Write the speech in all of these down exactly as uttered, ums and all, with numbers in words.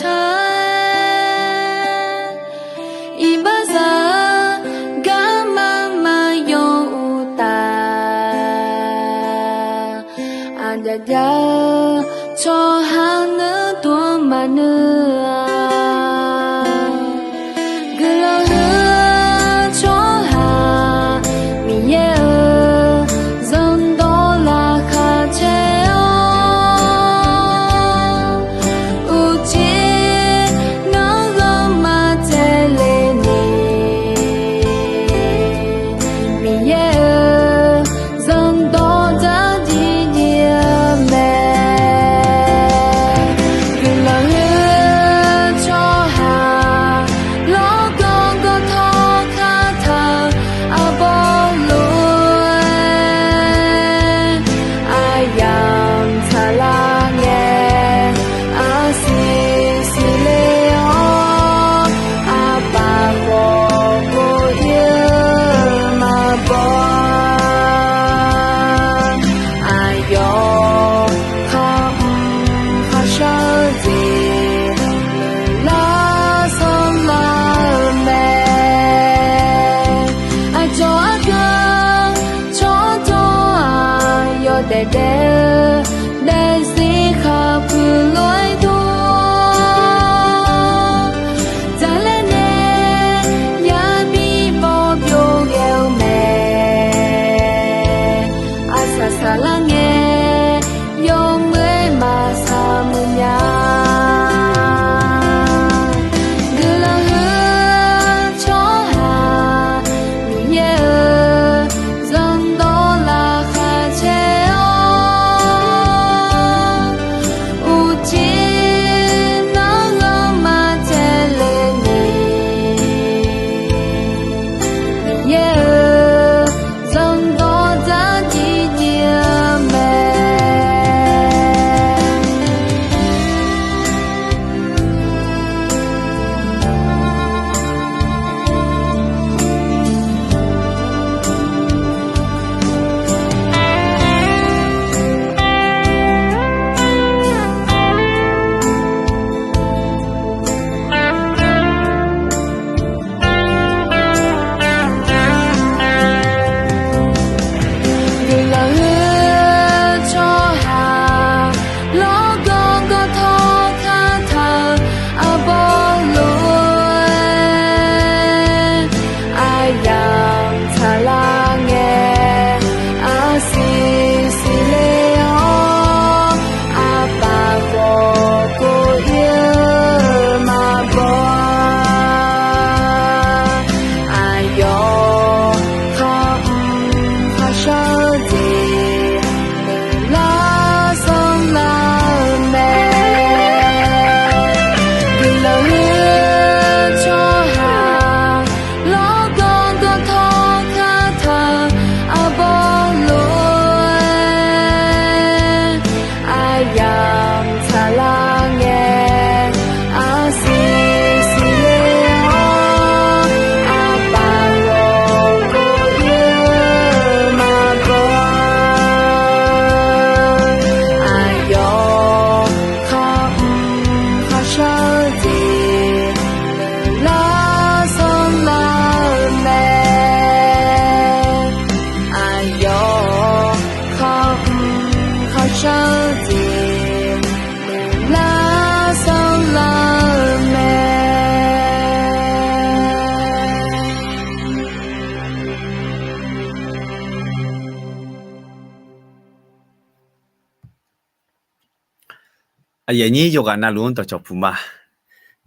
taq-aer, iqbaxzaq-eu garma maqyaw uqtaf, aqdaq jav-eu tsawrhaq nuir dov maqnuir-a. Guiqlanq huiq-eu tsawrhaq Miqyaer-euq zanrdawq laqkhaq caer-awr, uqcif nanrghanr maqtsaevle ni, Miqyaer-euq zanrdawq dzardziv dziv-eu mae. Guiqlanq huiq-eu tsawrhaq lawrganr gawrtawr kar taq-eu arbawr lof-aer, aqyamq tsaqlar ngae, arsiq siqle-awr, aqpaf khawf kov ir-eu maqbaw-a. Aqyawf khar mr kharshar-eu jeq, lar sanrlar-eu mae. Aqcawq argan tsawrdawq-aq, yawdaef daef-eu daefzir khaqpuiq lof-aer dov-awr, dzaqlaer nae yabi bawr byov ghae-eu mae. Aqsaq saqlar ngae, yawmuiq-aer maqsaq muiq nya. Guiqlanq huiq-eu tsawrhaq Miqyaer-euq zanrdawq laqkhaq caer-awr, uqcif nanrghanr maqtsaevle ni, Miqyaer-euq zanrdawq dzardziv dziv-eu mae. Guiqlanq huiq-eu tsawrhaq lawrganr gawrtawr kar taq-eu arbawr lof-aer, aqyamq tsaqlar ngae, arsiq siqle-awr, aqpaf khawf kov ir-eu maqbaw-a. Aqyawf khar mr kharshar-eu jeq, lar sanrlar-eu mae. Guiqlanq huiq-eu tsawrhaq lawrganr gawrtawr kar taq-eu arbawr lof-aer, aqyamq tsaqlar ngae, arsiq siqle-awr, aqpaf khawf kov ir-eu maqbaw-a. Aqyawf khar mr kharshar-eu jeq, lar sanrlar-eu mae. Aqyawf khar mr kharshar-eu jeq, lar sanrlar-eu mae. Aqyuif aqnyir yawqghaq navluf-anr dawqcawq puq ma.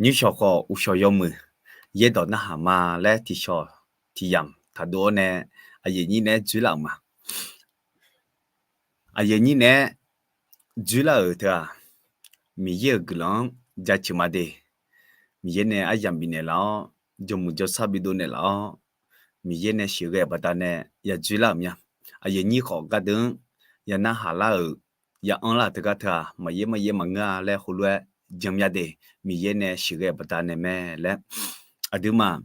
Nymrshawq khawf uqshawq yawmuiq, yaerdawq narhaq ma laer tiqshawq tiqyamq taqdov-awr nae, aqyuif aqnyir naeq-aer dzoerlar-euq ma. Aqyuif aqnyir naeq-aer dzoerlar-euq teu-aq, Miqyaer-euq guiqlanq-anr jaceuq ma de. Miqyaer nae aryamq bifnaeq laf-awr, jawrmuiq jawrsar bidov naeq laf-awr, Miqyaer nae sheuqghae-euq baqdanae yadzoerlar-euq mya. Aqyuif aqnyir khawf gardeuv-anr yanarhaq lar-euq, ya anrlar-euq teugar teu-aq, maqyaer maqyaer maqngeur-a laer heulof-aer janmya de. Miqyaer nae sheuqghae-euq baqdanae mae laer. Aqduimaf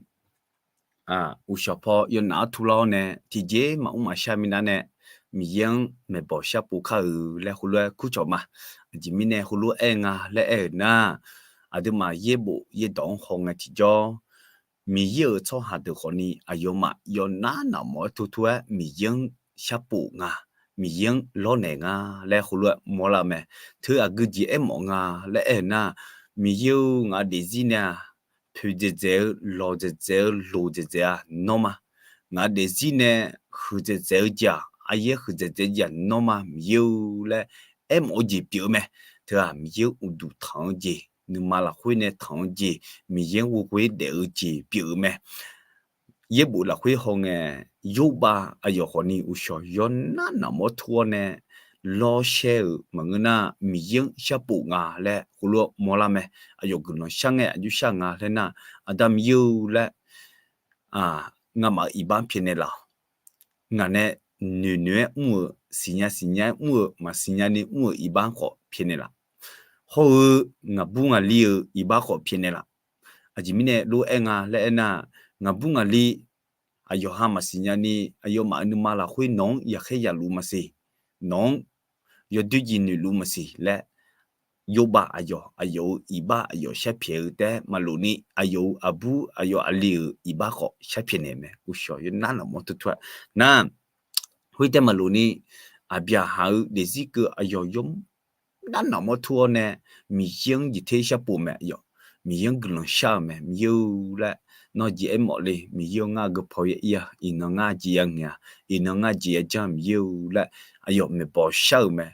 uqshawq paw yawnaf-anr turlar-awr nae tiqjeq maqmr maqshar minav nae, Miqyaer-anr maeqbawq sharpov kar-euq laer heulof-aer kurcawq ma. Aqjeq mirnae heulof-aer aer nga laer aer-euq nar, aqduimaf yaerbof yaerdawq-anr hawngae tiqjawr, Miqyaer-euq tsawrhaq deuq khawfni aqyawfmaf yawnar nafmawf-aer turtur-aer Miqyaer-anr sharpov nga, Miqyaer-anr lawrnaeq nga laer heulof-aer mawrlar-eu mae. Teu aqgeu jeq aermawf nga laer aer-eu nar, Miqyaer-or, ngaq-euq daefzir nae-aq, poeqdzaeqdzaeq-eu, lawqdzaeqdzaeq-eu, loqdzaeqdzaeq-aq nawr ma. Ngaq-euq daefzir nae huiqdzaeqdzaeq-eu jeq-aq, aryaer huiqdzaeqdzaeq-eu jeq-aq nawr ma Miqyaer-or laer aermawf-eu jeq pyeuf-eu mae. Teu-aq Miqyaer-anr uqduq tanq-eu jeq, nuima lafkhoer nae tanq-eu jeq, Miqyaer-anr ghoe-aer daef-eu jeq pyeuf-eu mae. Yaerbof lafkhoer hawngae, Yorbav aqyawf khawfni uqshawq yawnar nafmawr tur-awr nae lawrshaer-euq maqngeur nar, Miqyaer-anr sharpov nga laer heulof-aer mawrlar mae. Aqyawf guiqlanq shar ngae aqjox shar nga laer nar, Aqda Miqyaer-or laer, ngamaf-euq iqbax pyaeqnaeq laf-awq. Ngaq nae noeqnoeq-aer mr-eu, siqnya siqnya-aer mr-eu, maqsiqnya ni mr-euq iqbax khawf pyaeqnaeq laf. Hawr-eu ngaqbur ngaqli-euq iqbax khawf pyaeqnaeq laf. Aqjeq mirnae lof-aer nga laer aernar, ngaqbur ngaqli aqyawf ha maqsiqnya ni, aqyawfmaf-euq nuima lafkhoer nawq-anr yaqkhaer yaqluf maqsiq, nawq-anr yawdoer jeq noeqluf maqsiq laer, Yorbav aqyawf, aqyawf-euq iqbax aqyawf sharpyaeq-eu taef-aer maqlof ni, aqyawf-euq aqbur aqyawf aqli-euq iqbax khawf sharpyaeq naeq mae. Uqshawq yawnar nafmawr tur tur-aer nar, khoertaef maqlof ni, Aqbyaqhaq-euq daefzir keuv aqyawf yawnar nafmawr tur-awr nae Miqyaer-anr jeq ter sharpov mae. Aqyawf Miqyaer-anr guiqlanq shar-euq mae. Miqyaer-or laer, nawr jeq aermawf le, Miqyaer-or, ngar geupaw ya ir-a, iqnan ngar jeq ya ngaeq-a, iqnan ngar jeq ya janr-a Miqyaer-or laer, aqyawf maeqbawq shar-euq mae.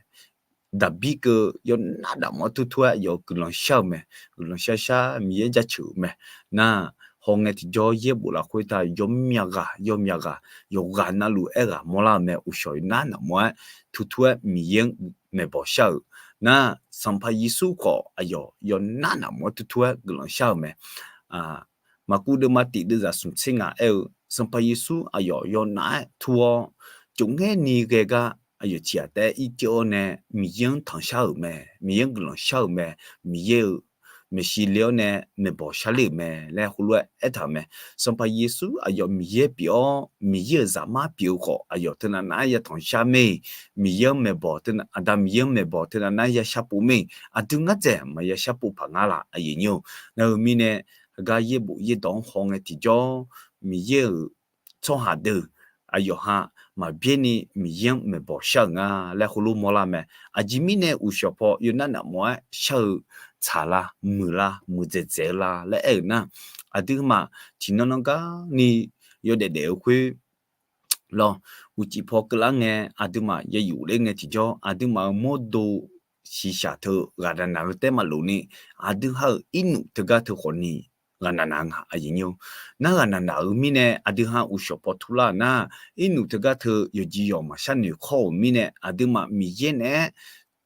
Daqbir keuv yawnar nafmawr tur tur-aer aqyawf guiqlanq shar-euq mae. Guiqlanq shar shar Miqyaer jaceuq-euq mae. Nar, hawngae tiqjawr yaerbof lafkhoer taq yawmyaq ghaq yawmyaq ghaq yawqghaq navluf aerghaq mawrlar-euq mae. Uqshawq yawnar nafmawr-aer tur tur-aer Miqyaer-anr maeqbawq shar-euq. Nar, Sanqpaq Yeqsur khawf aqyawf yawnar nafmawr tur tur-aer guiqlanq shar-euq mae. Maqkuv deuvma tiq deuvzaq smq tser ngaq aer-eu, Sanqpaq Yeqsur aqyawf yawnar-aer tur-awr, cofngaer ni ghae gar aqyawf tiqghaq taef-aer irceuv-awr nae Miqyaer-anr tanqshar-euq mae, Miqyaer-anr guiqlanq shar-euq mae, Miqyaer-euq maeqshi le-awr nae maeqbawq shar ler-euq mae laer heulof-aer aertaq-euq mae. Sanqpaq Yeqsur aqyawf Miqyaer pyeuf-awr, Miqyaer-euq zaqmar pyeuf-eu khawf, aqyawf teunav nav-aer yatanq shar mae. Miqyaer-anr maeqbawq teunav, Aqda Miqyaer-anr maeqbawq teunav nav-aer ya sharpov mae. Aqdui ngar dzaeq maqya sharpov paq ngar laf, aqyuif nyir-or. Nar-eu mirnae, heugar yaerbof yaerdawq-anr hawngae tiqjawr, Miqyaer-euq tsawrhaq deuq aqyawf ha maqbyaer ni Miqyaer-anr maeqbawq shar-euq nga laer heulof mawrlar mae. Aqjeq mirnae uqshawq paw yawnar nafmawr-aer shar-eu tsaq la, muiq la, muiqdzaeq dzaeq-eu la laer aer-euq nar, aqduimaf tiqnan nan garni yawdaef daef-eu khoer lawr, uqcif paw keuvlar ngae, aqduimaf ya yufler ngae tiqjawr, aqduimaf-euq mawrdo shiqshaq teu ghaqnaq naq-eu taef maqlof ni, aqdui ha-euq irnuf teugar teu khawfni ghaqnaq naq-eu nga, aqyuif nyir-or. Nar ghaqnaq naq-eu mirnae aqdui ha uqshawq paw turlar-euq nar, irnuf teugar teu yawqjeq yawq maqshar noeq khawr-euq mirnae, aqduimaf Miqyaer naeq-aer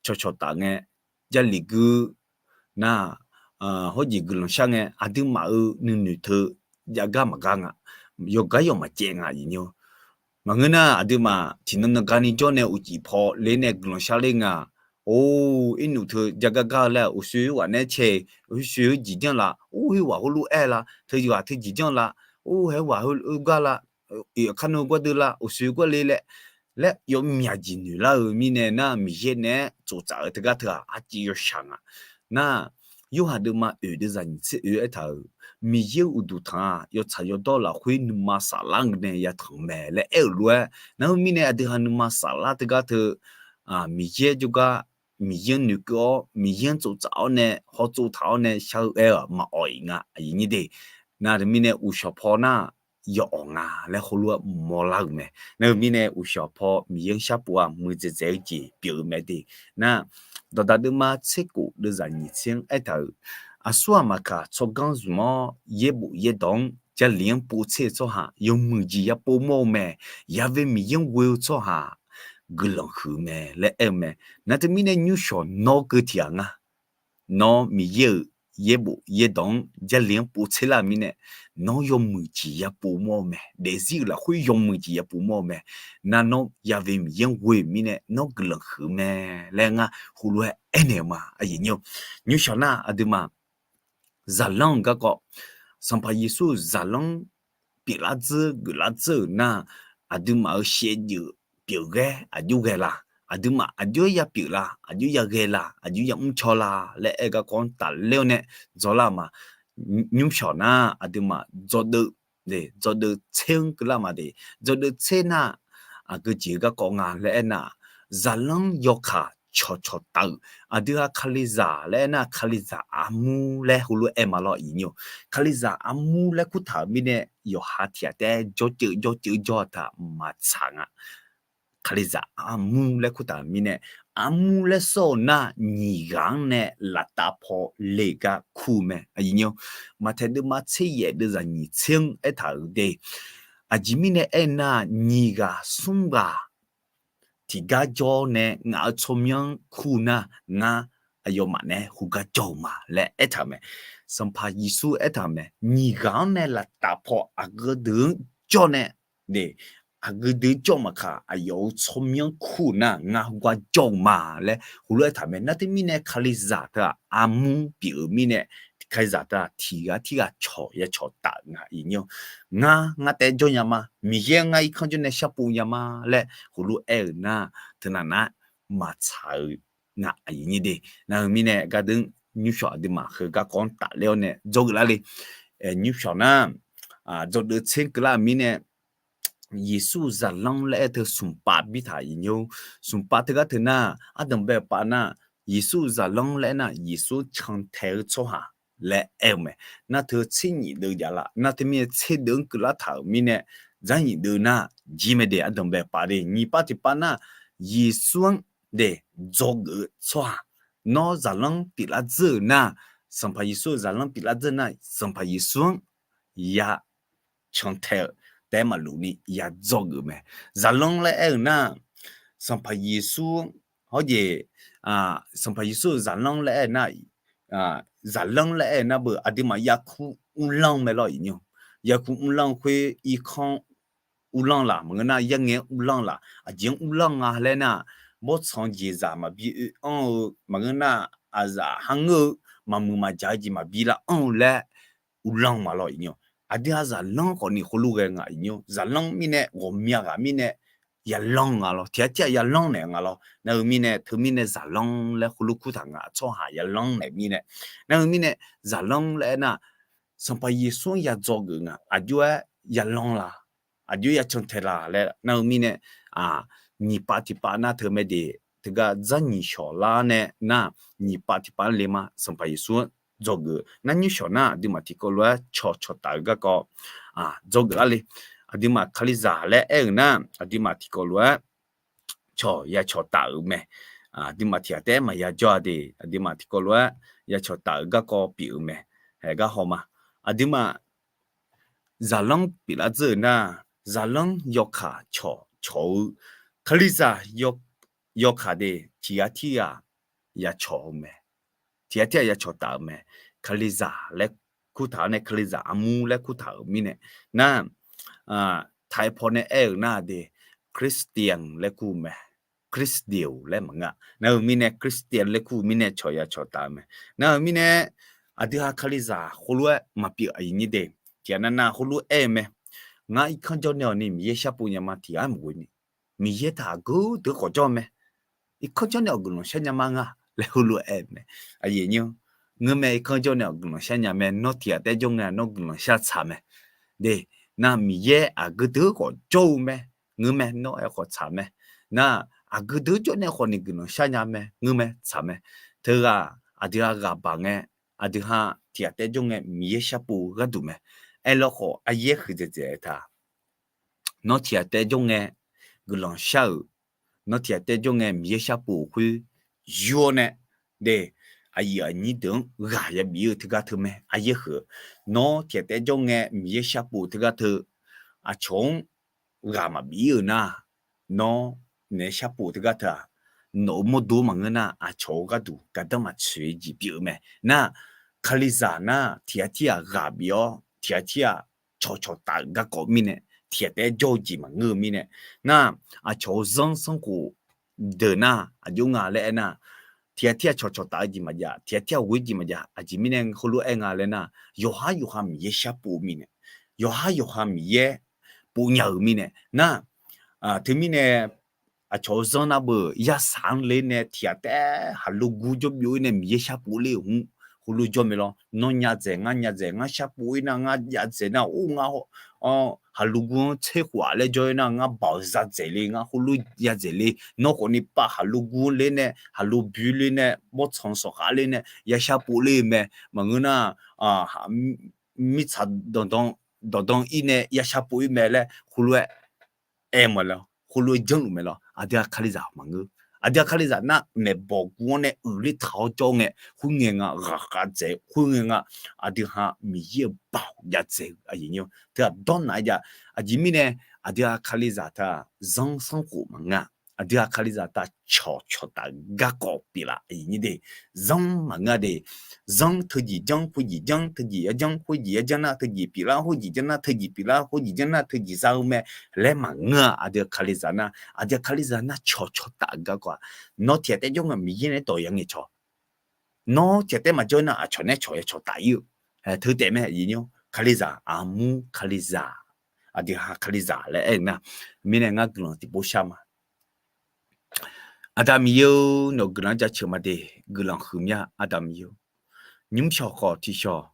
cawqcawq taf ngae, Jarlif gui nar, hawr jeq guiqlanq shar ngae, aqduimaf-euq nuinoeq teu jav gar maqgar nga. Yawqgar yawq maqcaev nga, aqyuif nyir-or. Maqngeur nar, aqduimaf tiqnan nan garni jawr nae uqcif paw ler nae guiqlanq shar ler nga. Or, irnuf teu jav gar gar-eu laer-aq, uqshoe ghaq nae cae, uqshoe jeq janr la, or, heughaq heulof-aer la, teu ghaq teu jeq janr la, or, heughaq heugar la, iq kar nan gawr deuv la, uqshoe gawr le laer, laer yawmyaq jeq noeq lar-eu mirnae nar, Miqyaer nae-aer tsoftsaf-eu teugar teu-aq arciv yawshaq nga. Nar, Yorhaq deuvma oeq deuvzaq nyiq tser oe-aer aertaq-euq, Miqyaer-euq uqduq tanq-aq, yawtsaq yawdawr lafkhoer nuima saflar-eu nae yatanq-eu mae laer aer-euq lof-aer, nar-eu mirnae aqdui ha nuima saflar teugar teu, Miqyaer jawrgar, Miqyaer-anr noeqkeuv-awr, Miqyaer-anr tsoftsaf-awr nae, hawtsov taq-awr nae shar-eu aer-aq maqawq-iq nga, aqyuif nyir de. Nar-eu mirnae uqshawq paw nar, yawawq nga laer heulof-aer mawrlar-euq mae. Nar-eu mirnae uqshawq paw Miqyaer-anr sharpov-aq, muiqdzaeq dzaeq-eu jeq pyeuf-eu mae de. Nar, Dawqdaq deuvma tser kof deuvzaq nyiq tser-anr aertaq-euq, aqsur aqmaq kaq tsawrganr zmq-awr yaerbof yaerdawq-anr Jarlif-anr povtser-eu tsawrhaq yawmuiq jeq yapov mawr-eu mae. Ya've Miqyaer-anr ghoe-eu tsawrhaq guiqlanq huiq-eu mae laer aer-eu mae. Nar teumirnae nymrshawq nawr keuv tiq ghaq nga. Nawr Miqyaer-euq yaerbof yaerdawq-anr Jarlif-anr povtser lar-eu mirnae, nawr yawmuiq jeq yapov mawr-eu mae. Daefzir-euq lafkhoer yawmuiq jeq yapov mawr-eu mae. Nar nawr ya've Miqyaer-anr ghoe-euq mirnae nawr guiqlanq huiq-eu mae laer ngar heulof-aer aernaeq-eu ma, aqyuif nyir-or. Nymrshawq nar aqduimaf zaqlanr-eu garkawv, Sanqpaq Yeqsur-euq zaqlanr pyeuflar dzeur geuflar dzeur-euq nar, aqduimaf-euq shaevdzeuf pyeufghae aqjox ghae la? aqduimaf aqjox-aer ya pyeuf la, aqjox ya ghae la, aqjox ya mrcaw la laer aer-eu garkawv-anr tafler-awr nae dzawlar-eu ma. Nymrshawq nar aqduimaf dzawdeuv, dzawdeuv tser-anr keuvlar ma de. Dzawdeuv tser nar aqgeu jeq-eu garkawv nga laer aernar, zaqlanr yawkaq cawqcawq taf-euq, aqdui-aq kalizaq laer aernar kalizaq armur laer heulof-aer aer ma lawr iqnyir-or. Kalizaq armur laer kurtaq-euq mirnae yawqha tiq ghaq taef-aer jawrceuv jawrceuv jawr-a taq maqtsaq nga. Kalizaq armur laer kurtaq-euq mirnae, armur laer sawr-eu nar nyiq ghaq-anr nae laftaf paw le-eu gar kur-eu mae. Maqtaeq deuvma tser yaef deuvzaq nyiq tser-anr aertaq-euq de. Aqjeq mirnae aernar, nyiq ghaq smr ghaq tiqgar jawr nae ngaq-euq tsawrmyanr kur nar, ngar aqyawfmaf nae heugar jawr-eu ma laer aertaq-euq mae. Sanqpaq Yeqsur aertaq-euq mae. Nyiq ghaq-anr nae laftaf paw aqgeu deuq-anr jawr nae de, aqgeu deuq jawr maqkaq, aqyawf-euq tsawrmyanr kur-eu nar, ngar heugar jawr-eu ma laer heulof-aer aertaq-euq mae. Nar teumirnae kalizaq teu-aq armur pyeuf-euq mirnae, kalizaq teu-aq tiq ghaq tirghaq cawq ya cawq taf-euq nga iqnyir-or. Ngar, ngar taef-aer jawr nya ma, Miqyaer ngar irkanr jawr nae sharpov nya ma laer heulof-aer aer-euq nar, teunav nar maqtsaq-eu nga aqyuif nyir de. Nar-eu mirnae gardeuv nymrshawq aqduimaf heu garkawv-anr tafler-awr nae dzawgeuf lar le. Nymrshawq nar, dzawdeuv tser keuvlar-euq mirnae, Yeqsur zaqlanr laer aer teu smqpav birtaq iqnyir-or. Smqpav teugar teu nar, ardanqbae pav nar, Yeqsur zaqlanr laer aernar, Yeqsur cantae-eu tsawrhaq laer aer-eu mae. Nar teu tser nyif deuv jav laf, nar teumirnae tser deuv-anr keuvlar taq-euq mirnae, dzarnyif deuv nar jir mae de, ardanqbae pav de. Nyiq pav tiqpav nar, Yeqsur-anr de dzawgeuf-eu tsawrhaq, nawr zaqlanr pyeuflar dzeur-euq nar, Sanqpaq Yeqsur zaqlanr pyeuflar dzeur nar, Sanqpaq Yeqsur-anr ya cantae-eu taef-aer maqluf ni ya dzawgeuf mae. Zaqlanr laer aer-euq nar, Sanqpaq Yeqsur, hawr jeq, Sanqpaq Yeqsur-euq zaqlanr laer aer nar, zaqlanr laer aer nar beu aqduimaf yarkur uvlanr mae lawr iqnyir-or. Yarkur uvlanr khoer irkanr uvlanr laf, maqngeur nar yarngae uvlanr laf, aqjeq-anr uvlanr nga laer nar, bawrtsanq jeqzaq maqbi oe-anr-eu, maqngeur nar aqzaf kharngeur-eu, maqmuiq maqjaq-eu jeq maqbi lav anr-eu laer uvlanr ma lawr iqnyir-or. Aqdui-aq zaqlanr khawfni khoerlof ghae nga iqnyir-or. Zaqlanr mirnae ghawqmya ghaq mirnae yalanr nga lawr, tiq ghaq tir-aq yalanr naeq nga lawr. Nar-eu mirnae teumirnae zaqlanr laer khoerlof kurtaq nga, tsawrhaq yalanr naeq mirnae. Nar-eu mirnae zaqlanr laer aer nar, Sanqpaq Yeqsur-anr ya dzawgeuf nga, aqjox-aer yalanr la, aqjox ya cantae la laer nar-eu mirnae, nyiq pav tiqpav nar teu mae de, teugar dzarnyiq shawq lar nae nar, nyiq pav tiqpav-anr le ma, Sanqpaq Yeqsur-anr dzawgeuf. Nar nymrshawq nar aqduimaf tiqkawv lof-aer cawqcawq taf-eu garkawv dzawgeuf lar le. Aqduimaf kalizaq laer aer-euq nar aqduimaf tiqkawv lof-aer cawq ya cawq taf-euq mae. Aqduimaf tiq ghaq taef-aer maqya jawr-a de, aqduimaf tiqkawv lof-aer ya cawq taf-euq garkawv pyeuf-eu mae. Haeq gar haw ma. Aqduimaf zaqlanr pyeuflar dzeur-euq nar, zaqlanr yawkaq cawq cawq-eu, kalizaq yawkaq de tiq ghaq tirghaq ya cawq-eu mae. Tiq ghaq tirghaq ya cawq taf-euq mae. Kalizaq laer kurtaq-awr nae kalizaq armur laer kurtaq-euq mirnae nar, taqaer paw nae aer-euq nar de, Christian laer kur mae. Christian laer maqngeur-a. Nar-eu mirnae Christian laer kur-eu mirnae cawq ya cawq taf-eu mae. Nar-eu mirnae aqdui ha kalizaq khoerlof-aer maqpyeuf aqyuif nyir de. Tiq ghaq nav nav khoerlof aer-eu mae. Ngar irkanr jawr nae awq ni Miqyaer sharpov nya ma tiq ghaq maqghoe ni. Miqyaer taq aqgeu deuq khawf jawr-eu mae. Irkanr jawr nae awq guiqlanq shar nya ma nga laer heulof-aer aer-eu mae. Aqyuif nyir, ngeur mae, irkanr jawr nae awq guiqlanq shar nya mae, nawr tiq ghaq taef-aer jawr ngae nawr guiqlanq shar tsaq mae. De, nar Miqyaer aqgeu deuq khawf jawr-eu mae. Ngeur mae, nawr aer khawf tsaq mae. Nar aqgeu deuq jawr nae khawf ni guiqlanq shar nya mae, ngeur mae, tsaq mae. Teughaq aqdui ha ghaq baq ngae, aqdui ha tiq ghaq taef-aer jawr ngae Miqyaer sharpov-eu gharduq mae. Aerlawkhawf aryaer huiqdzaeq dzaeq taq, nawr tiq ghaq taef-aer jawr ngae guiqlanq shar-euq, nawr tiq ghaq taef-aer jawr ngae Miqyaer sharpov-euq khoer yur-awr nae, de, aqyuif aqnyir deuq-anr ghaq yabif-eu teugar teu mae. Aryaer huiq-eu, nawr tiq ghaq taef-aer jawr ngae Miqyaer sharpov teugar teu, aqcawq-anr ghaq maqbif-euq nar, nawr naeq-aer sharpov teugar teu-aq, nawq-euq mawrdo maqngeur nar, aqcawq-eu gharduq gardanr maqtsoeq-eu jeq pyeuf-eu mae. Nar, kalizaq nar tiq ghaq tirghaq ghaq bif-awr tiq ghaq tirghaq cawqcawq taf-euq garkawv mirnae, tiq ghaq taef-aer jawr-eu jeq maqngeur-eu mirnae, nar, aqcawq-euq zanr sanrkhof deuq nar aqjox nga laer aernar, tiq ghaq tirghaq cawqcawq taf-eu jeq maqjav, tiq ghaq tirghaq ghoe jeq maqjav. Aqjeq mirnae heulof-aer nga laer nar, yawqhar yawqha Miqyaer sharpov-eu mirnae, yawqhar yawqha Miqyaer pov nya-euq mirnae nar, teumirnae aqcawq-eu zanr nar beu, yasaq-anr ler nae tiq ghaq taef-aer haqlo gur jawr byov-ir nae Miqyaer sharpov ler-euq hmq, heulof jawr mae lawr. Nawr nya dzaeq, ngar nya dzaeq, ngar sharpov-ir nar, ngar jav dzaeq nar, or, ngar haqlo gur-anr tser khof-aq laer jawr-ir nar, ngar baoq za dzaeq le, ngar heulof ya dzaeq le. Nawr khawfni pav haqlo gur-anr ler nae, haqlo bui ler nae, bawrtsanq sawqkhaq ler nae ya sharpov ler-eu mae. Maqngeur nar, mirtsaq dawqdan, dawqdan-ir nae ya sharpov-ir mae laer heulof-aer aer ma lawr, heulof-aer janrluf mae lawr. Aqdui-aq Kalizaq maqngeur. Aqdui-aq Kalizaq nar, maeqbawq gur-anr nae uiqler taq-awr jawr ngae, khoerngae nga ghaqkhav dzaeq-eu, khoerngae nga aqdui ha Miqyaer-euq baoq jav dzaeq-eu aqyuif nyir-awr, teughaq dawrnaq-aer jav. Aqjeq mirnae, aqdui-aq Kalizaq teu-aq zanr sanrkhof maqngeur-a. Aqdui-aq Kalizaq teu-aq cawqcawq taf-eu garkawv pyeuflar aqyuif nyir de. Zanr maqngeur-a de. Zanr teujeq janr khoerjeq janr, teujeq ya janr khoerjeq ya janr nar teujeq pyeuflar, khoerjeq janr nar teujeq pyeuflar, khoerjeq janr nar teujeq za-eu mae laer maqngeur-a. Aqdui-aq Kalizaq nar, aqdui-aq Kalizaq nar cawqcawq taf-eu garkawv-aq, nawr tiq ghaq taef jawr ngae Miqyaer nae dawq ya ngaeq cawq. Nawr tiq ghaq taef maqjawr nar aqcawq nae cawq ya cawq taf-ir-eu. Teu taef mae aqyuif nyir-awr, Kalizaq armur Kalizaq, aqdui ha Kalizaq laer aer-eu nar, mirnae ngar guiqlanq tiqpov shar ma. Aqda Miqyaer-or, nawq-eu guiqlanq-anr jaceuq ma de. Guiqlanq huiqmya Aqda Miqyaer-or, nymrshawq khawf tiqshawq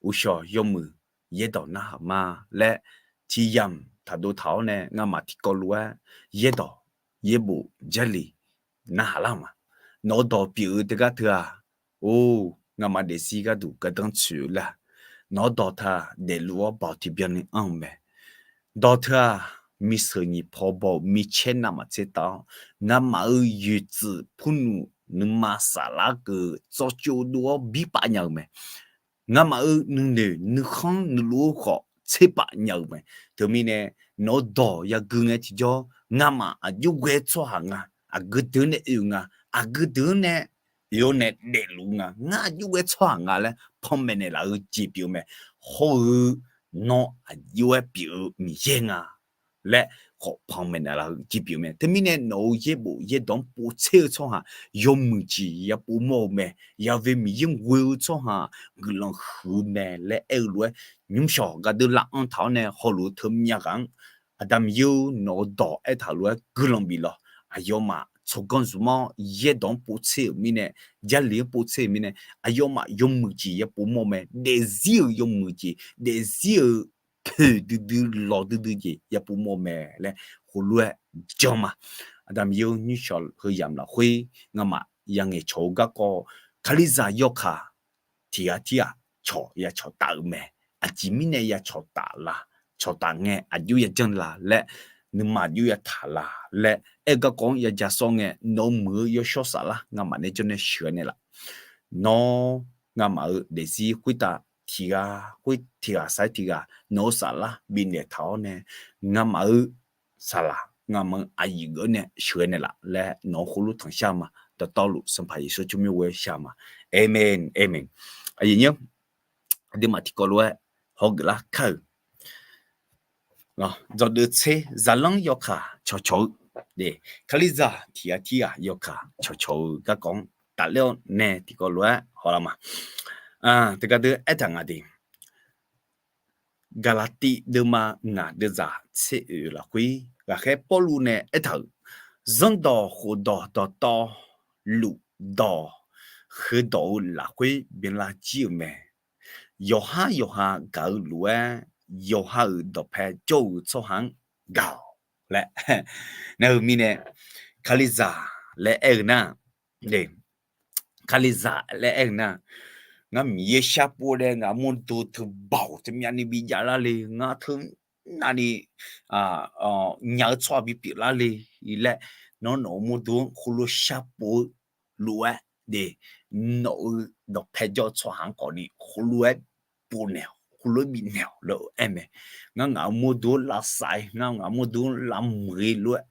uqshawq yawmuiq yaerdawq narhaq ma laer tiq yamq taqdov taq-awr nae ngamaf tiqkawv lof-aer yaerdawq yaerbof Jarlif narhaq lar-euq ma. Nawq-eu dawq pyeuf-eu teugar teu-aq, or, ngamaf daefzir gharduq gardanr tsoeq-eu lar. Nawq-eu dawq teu-aq daefluf-awr baoq tiqbyan ni anr-eu mae. Dawq teu-aq, miseuq nyiq paw baw-euq micaer navmaqtser taf-awr, ngamaf-euq yoeqtsuif purnuf nuima saflar keuv tsawrcov dov-awr birpav nya-euq mae. Ngamaf-euq nuinoeq nuikhanr nuiluf-eu khawf tserpav nya-euq mae. Teumirnae, nawq-eu dawq yagui ngae tiqjawr, ngamaf aqjox ghae tsawrhaq nga, aqgeu deuq nae oe nga, aqgeu deuq nae oe-awr nae daefluf nga, ngar aqjox ghae tsawrhaq nga laer panmaeq naeqlaf-eu jeq pyeuf-eu mae. Hawr-eu nawr aqjox-aer pyeuf-eu Miqyaer nga laer khawf panmaeq naeqlaf-eu jeq pyeuf-eu mae. Teumirnae nawq-euq yaerbof yaerdawq-anr povtser-eu tsawrhaq yawmuiq jeq yapov mawr-eu mae. Yaqve Miqyaer-anr ghoe-eu tsawrhaq guiqlanq huiq-eu mae laer aer-eu lof-aer, nymrshawq gardeuv lav-anr taq-awr nae hawluf-eu teumyav ghaq-anr, Aqda Miqyaer-or, nawq-eu dawq aertaq-euq lof-aer guiqlanq bif lawq. Aqyawfmaf tsawrganr zmq-awr yaerdawq-anr povtser-euq mirnae, Jarlif-anr povtser-euq mirnae, aqyawfmaf yawmuiq jeq yapov mawr-eu mae. Daefzir-euq yawmuiq jeq, daefzir-euq poeq duidui lawq duidui jeq yapov mawr-eu mae laer heulof-aer jan ma. Aqda Miqyaer-or, nymrshawq heu yamq lafkhoer ngamaf yangaeq cawq-eu garkawv, Kalizaq yawkaq tiq ghaq tirghaq cawq ya cawq taf-eu mae. Aqjeq mirnae ya cawq taf la? Cawq taf ngae aqjox ya janr la laer, nuima aqjox ya taq la laer aer-eu garkawv-anr ya ja sawr ngae, nawq-eu muiq-eu yawshawr saflar ngamaf nae jawr nae sheuqghae naeqlaf. Nawr ngamaf-euq daefzir khoertav tiq ghaq khoer tiq ghaq sar-aer tiq ghaq nawq-eu saflar bifnaeq taq-awr nae, ngamaf-euq saqlaq ngamaf-eu aqyuif geuf-awr nae sheuqghae naeqlaf laer nawq-anr heulof tanqshar ma. Dawqtawvluf Sanqpaq Yeqsur tsawrmyanr ghoer shar ma. Amen, amen. Aqyuif nyir-anr, aqduimaf tiqkawv lof-aer hawgeuf lar kar-euq, dzawqdeuv tser zaqlanr yawkaq cawqcawq-eu, Kalizaq tiq ghaq tirghaq yawkaq cawqcawq-eu garkawv-anr tafler-awr nae tiqkawv lof-aer hawlar ma. Teugar deuv aertaq nga de. Gaqlaqtiv deuvma ngaq deuvzaq tser oeq lafkhoer ghaqkhaer Pawrluv nae aertaq-euq, zanrdawq khofdawq dawqtawvluf dawq heudawq-eu lafkhoer byanlar jir-euq mae. Yawqhar yawqha gaq-eu lof-aer, yawqha-euq dawqpae jawr-eu tsawrhaq-anr gaq-awq laer. Nar-eu mirnae, Kalizaq laer aer-eu nar, Kalizaq laer aer-eu nar, ngar Miqyaer sharpov nae ngaq mawrdo teubaoq teumyavni bijav lar le, ngar teu navni nya-eu tsawrhaq bipyeuf lar le laer, nawr nawq-eu mawrdo-anr heulof sharpov-eu lof-aer de, nawq-eu dawqpae jawr-eu tsawrhaq-anr khawfni heulof-aer pov naeq-awq, heulof-aer bifnaeq-awq laer aer mae. Ngar ngaq-eu mawrdo-anr lavsav-ir, ngar ngaq-eu mawrdo-anr lavmuiq-ir lof-aer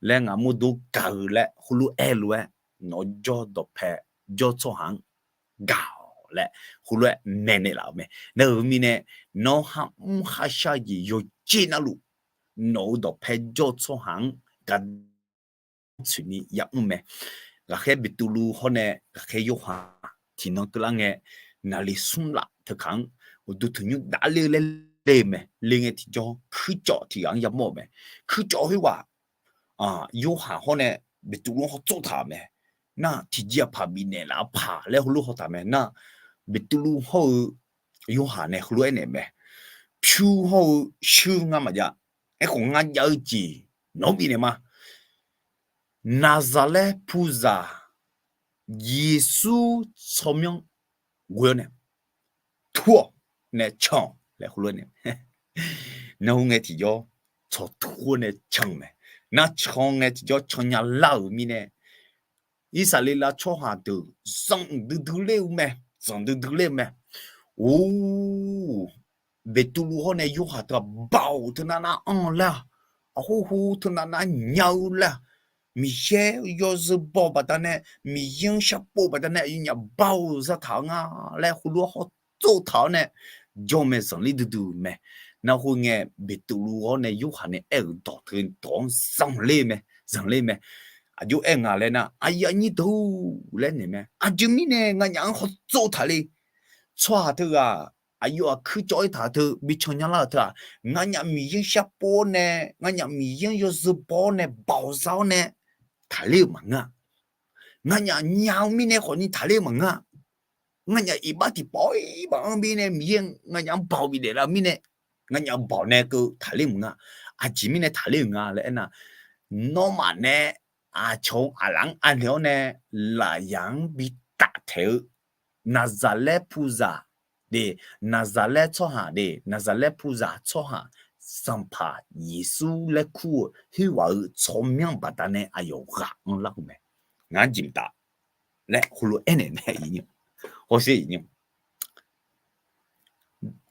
laer, ngaq mawrdo gaq-eu laer heulof aer lof-aer, nawq-eu jawr dawqpae jawr tsawrhaq-anr gaq-awq laer heulof-aer maeqnaeq laf-euq mae. Nar-eu mirnae, nawr kharmr kharshar jeq yawqjeq navluf, nawq-eu dawqpae jawr-eu tsawrhaq-anr gaq tsoeqni yamr mae. Ghaqkhaer Beqtuvluv hawr nae ghaqkhaer Yorhaq tiqnan keuvlar ngae, naqli smr laf teukaq-anr uqduq tanqnymr dafler-eu laer le mae. Le ngae tiqjawr kuircawv tiq ghaq-anr yamawr-euq mae. Kuircawv khoerghaq Yorhaq hawr nae Beqtuvluv-anr hawtsov taq-euq mae. Nar tiqjeq aqpaq bifnaeq laf paq laer heulof haw taq mae. Nar Beqtuvluv hawr-eu Yorhaq nae heulof aernaeq mae. Pyur hawr-eu shuir ngar maqjav. Aerkhawf ngar jav-eu jeq nawq-anr bifnaeq ma. Naqzaqlaer puzaq Yeqsur tsawrmyanr ghoe-awr nae tur-awq nae can-awq laer heulof-aer nae, narhaq ngae tiqjawr tsawq tur-awr nae can-eu mae. Nar can ngae tiqjawr can nya lar-euq mirnae, Irsaqleqlav tsawrhaq deuq zanqdui dui ler-eu mae. Zanqdui dui ler-eu mae. Or, Beqtuvluv hawr nae Yorhaq teu-aq, Baoq teunav nar anr-eu laer-aq, aqhur hu teunav nar nya-eu laer-aq, Miqyaer yawzeu baw baqdanae, Miqyaer-anr sharpov baqdanae aqyawfnyaf baoq zataq-eu nga laer heulof-aer hawtsov taq-awr nae jawr mae, zanqler duidui-euq mae. Nar khoerngae Beqtuvluv hawr nae Yorhaq nae aer-euq dawq teu dawq-anr zanqler mae, zanqler mae. Aqjox aer nga laer nar, aqyuif aqnyir deuq laer naeq mae. Aqjeq mirnae nganyaf-anr hawtsov taq le. Tsawrhaq teughaq aqyawf-aq kuircawv-ir taq-eu teu bi can nya lar-euq teu-aq, nganyaf Miqyaer-anr sharpov-awr nae, nganyaf Miqyaer-anr yawzeu baw-awr nae baoq za-awr nae taqler-euq maqngeur-a. Nganyaf nya-eu mirnae khawfni taqler-eu maqngeur-a. Nganyaf iqbax tiqpawf-ir maqanr mirnae Miqyaer nganyaf-anr baoq bifnaeq lar-eu mirnae, nganyaf baoq nae keuv taqler maqngeur-a. Aqjeq mirnae taqler-euq nga laer aernar, nawmaf nae aqcawq-eu aqlaf-anr anaeq-awr nae lafyaq-anr bi taftaeq-eu Naqzaqlaer puzaq de, Naqzaqlaer tsawrhaq de, Naqzaqlaer puzaq tsawrhaq, Sanqpaq Yeqsur laer kur-eu khoerghaq-euq tsawrmyanr baqdanae aqyawf ghaq anrlar-eu mae. Ngar jeq mqtav laer heulof aernaeq mae. Hawsher iqnyir,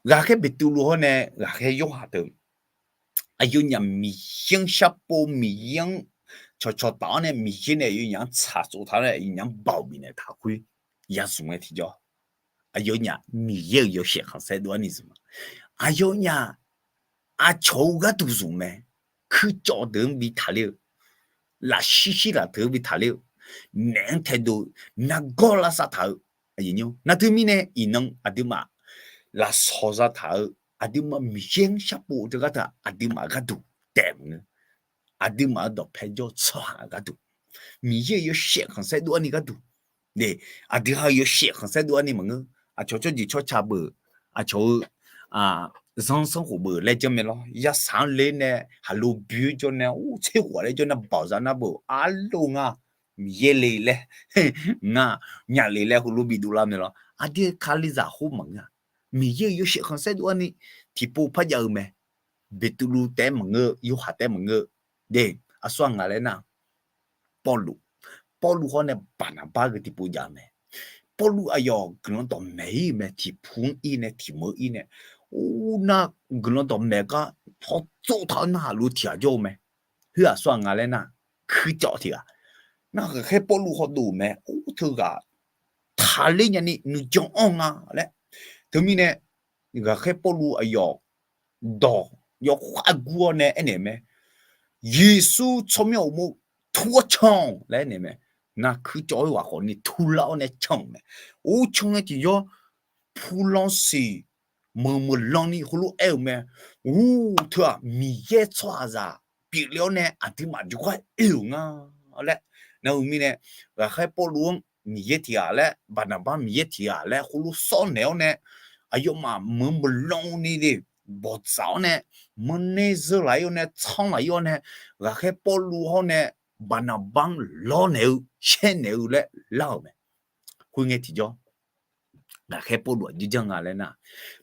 ghaqkhaer Beqtuvluv hawr nae ghaqkhaer Yorhaq teu, aqyawfnyaf Miqyaer-anr sharpov, Miqyaer-anr cawqcawq taf-awr nae Miqyaer nae aqyawfnyaf-anr tsaqtsov taq-awr nae aqyawfnyaf-anr baoq bifnaeq taq khoer ya zmq ngae tiqjawr, aqyawfnyaf Miqyaer-euq yawshaef khanqsaer dov-anr ni zmq ma. Aqyawfnyaf aqcawq-eu gharduq zmq mae. Kuircawv deuq-anr bi taqler-eu, lafshir shir laf deuq-anr bi taqler-eu, naef-anr taedov-eu, nargawr lavsav taq-eu, nar teumirnae iqnan aqduimaf lafsawq zataq-eu, aqduimaf Miqyaer-anr sharpov teu gharduq aqduimaf gharduq taef maqngeur. Aqduimaf-euq dawqpae jawr-eu tsawrhaq gharduq, Miqyaer-euq yawshaef khanqsaer dov-anr ni gharduq, aqdui ha-euq yawshaef khanqsaer dov-anr ni maqngeur. Aqcawq tsawrjeuq tsawrca beu, aqcawq-eu zanrsanrkhof beu laer janr mae lawr. Yasaq-anr le nae haqlo bui-eu jawr nae, or, tser khof laer jawr nae baoq za nar beu, arlo nga, Miqyaer le laer, ngar nya le laer heulof bidov lar mae lawr. Aqdui-euq Kalizaq khoer maqngeur-a. Miqyaer-euq yawshaef khanqsaer dov-anr ni tiqpov par jav-eu mae. Beqtuvluv taef-aer maqngeur, Yorhaq taef-aer maqngeur. De, aqsur aqnga laer nar, Pawrluv, Pawrluv hawr nae Baqnaqbar geu tiqpov jav-eu mae. Pawrluv aqyawf guiqlanq dawqmaeq ir-eu mae, tiqpu-anr ir nae tiqmeuq-anr ir nae, or, nar guiqlanq dawqmaeq gar hawtsov taq-awr narhaq lof tiq ghaq jawr-eu mae. Khoer aqsur aqnga laer nar, kuircawv tiq ghaq, nar ghaqkhaer Pawrluv hawdov-euq mae. Or, teughaq taqler nyani nuijan anr nga laer. Teumirnae ghaqkhaer Pawrluv aqyawf dawq yawkhav gur-awr nae aernaeq mae. Yeqsur tsawrmyanr uqmov tur-awr can-awq laer aernaeq mae. Nar kuircawv-eu ghaq khawfni turlar-awr nae can-euq mae. Or, can ngae tiqjawr, pulansiq meuq meuq lanni heulof aer-euq mae. Or, teu-aq Miqyaer tsawrhaqzaq pyeufle-awr nae aqduimaf jawrgar oe-euq nga laer. Nar-eu mirnae ghaqkhaer Pawrluv-anr Miqyaer tiq ghaq laer, Baqnaqbar Miqyaer tiq ghaq laer heulof sawr naeq-awr nae, aqyawfmaf meuq meuq lanni de bawqdzaq-awr nae, meuq nae zeur laf-ir-awr nae, tsanr laf-ir-awr nae, ghaqkhaer Pawrluv hawr nae Baqnaqbar-anr lawrnaeq-eu shaernaeq-eu laer lar-euq mae. Khoerngae tiqjawr, ghaqkhaer Pawrluv aqjeq janr nga laer nar,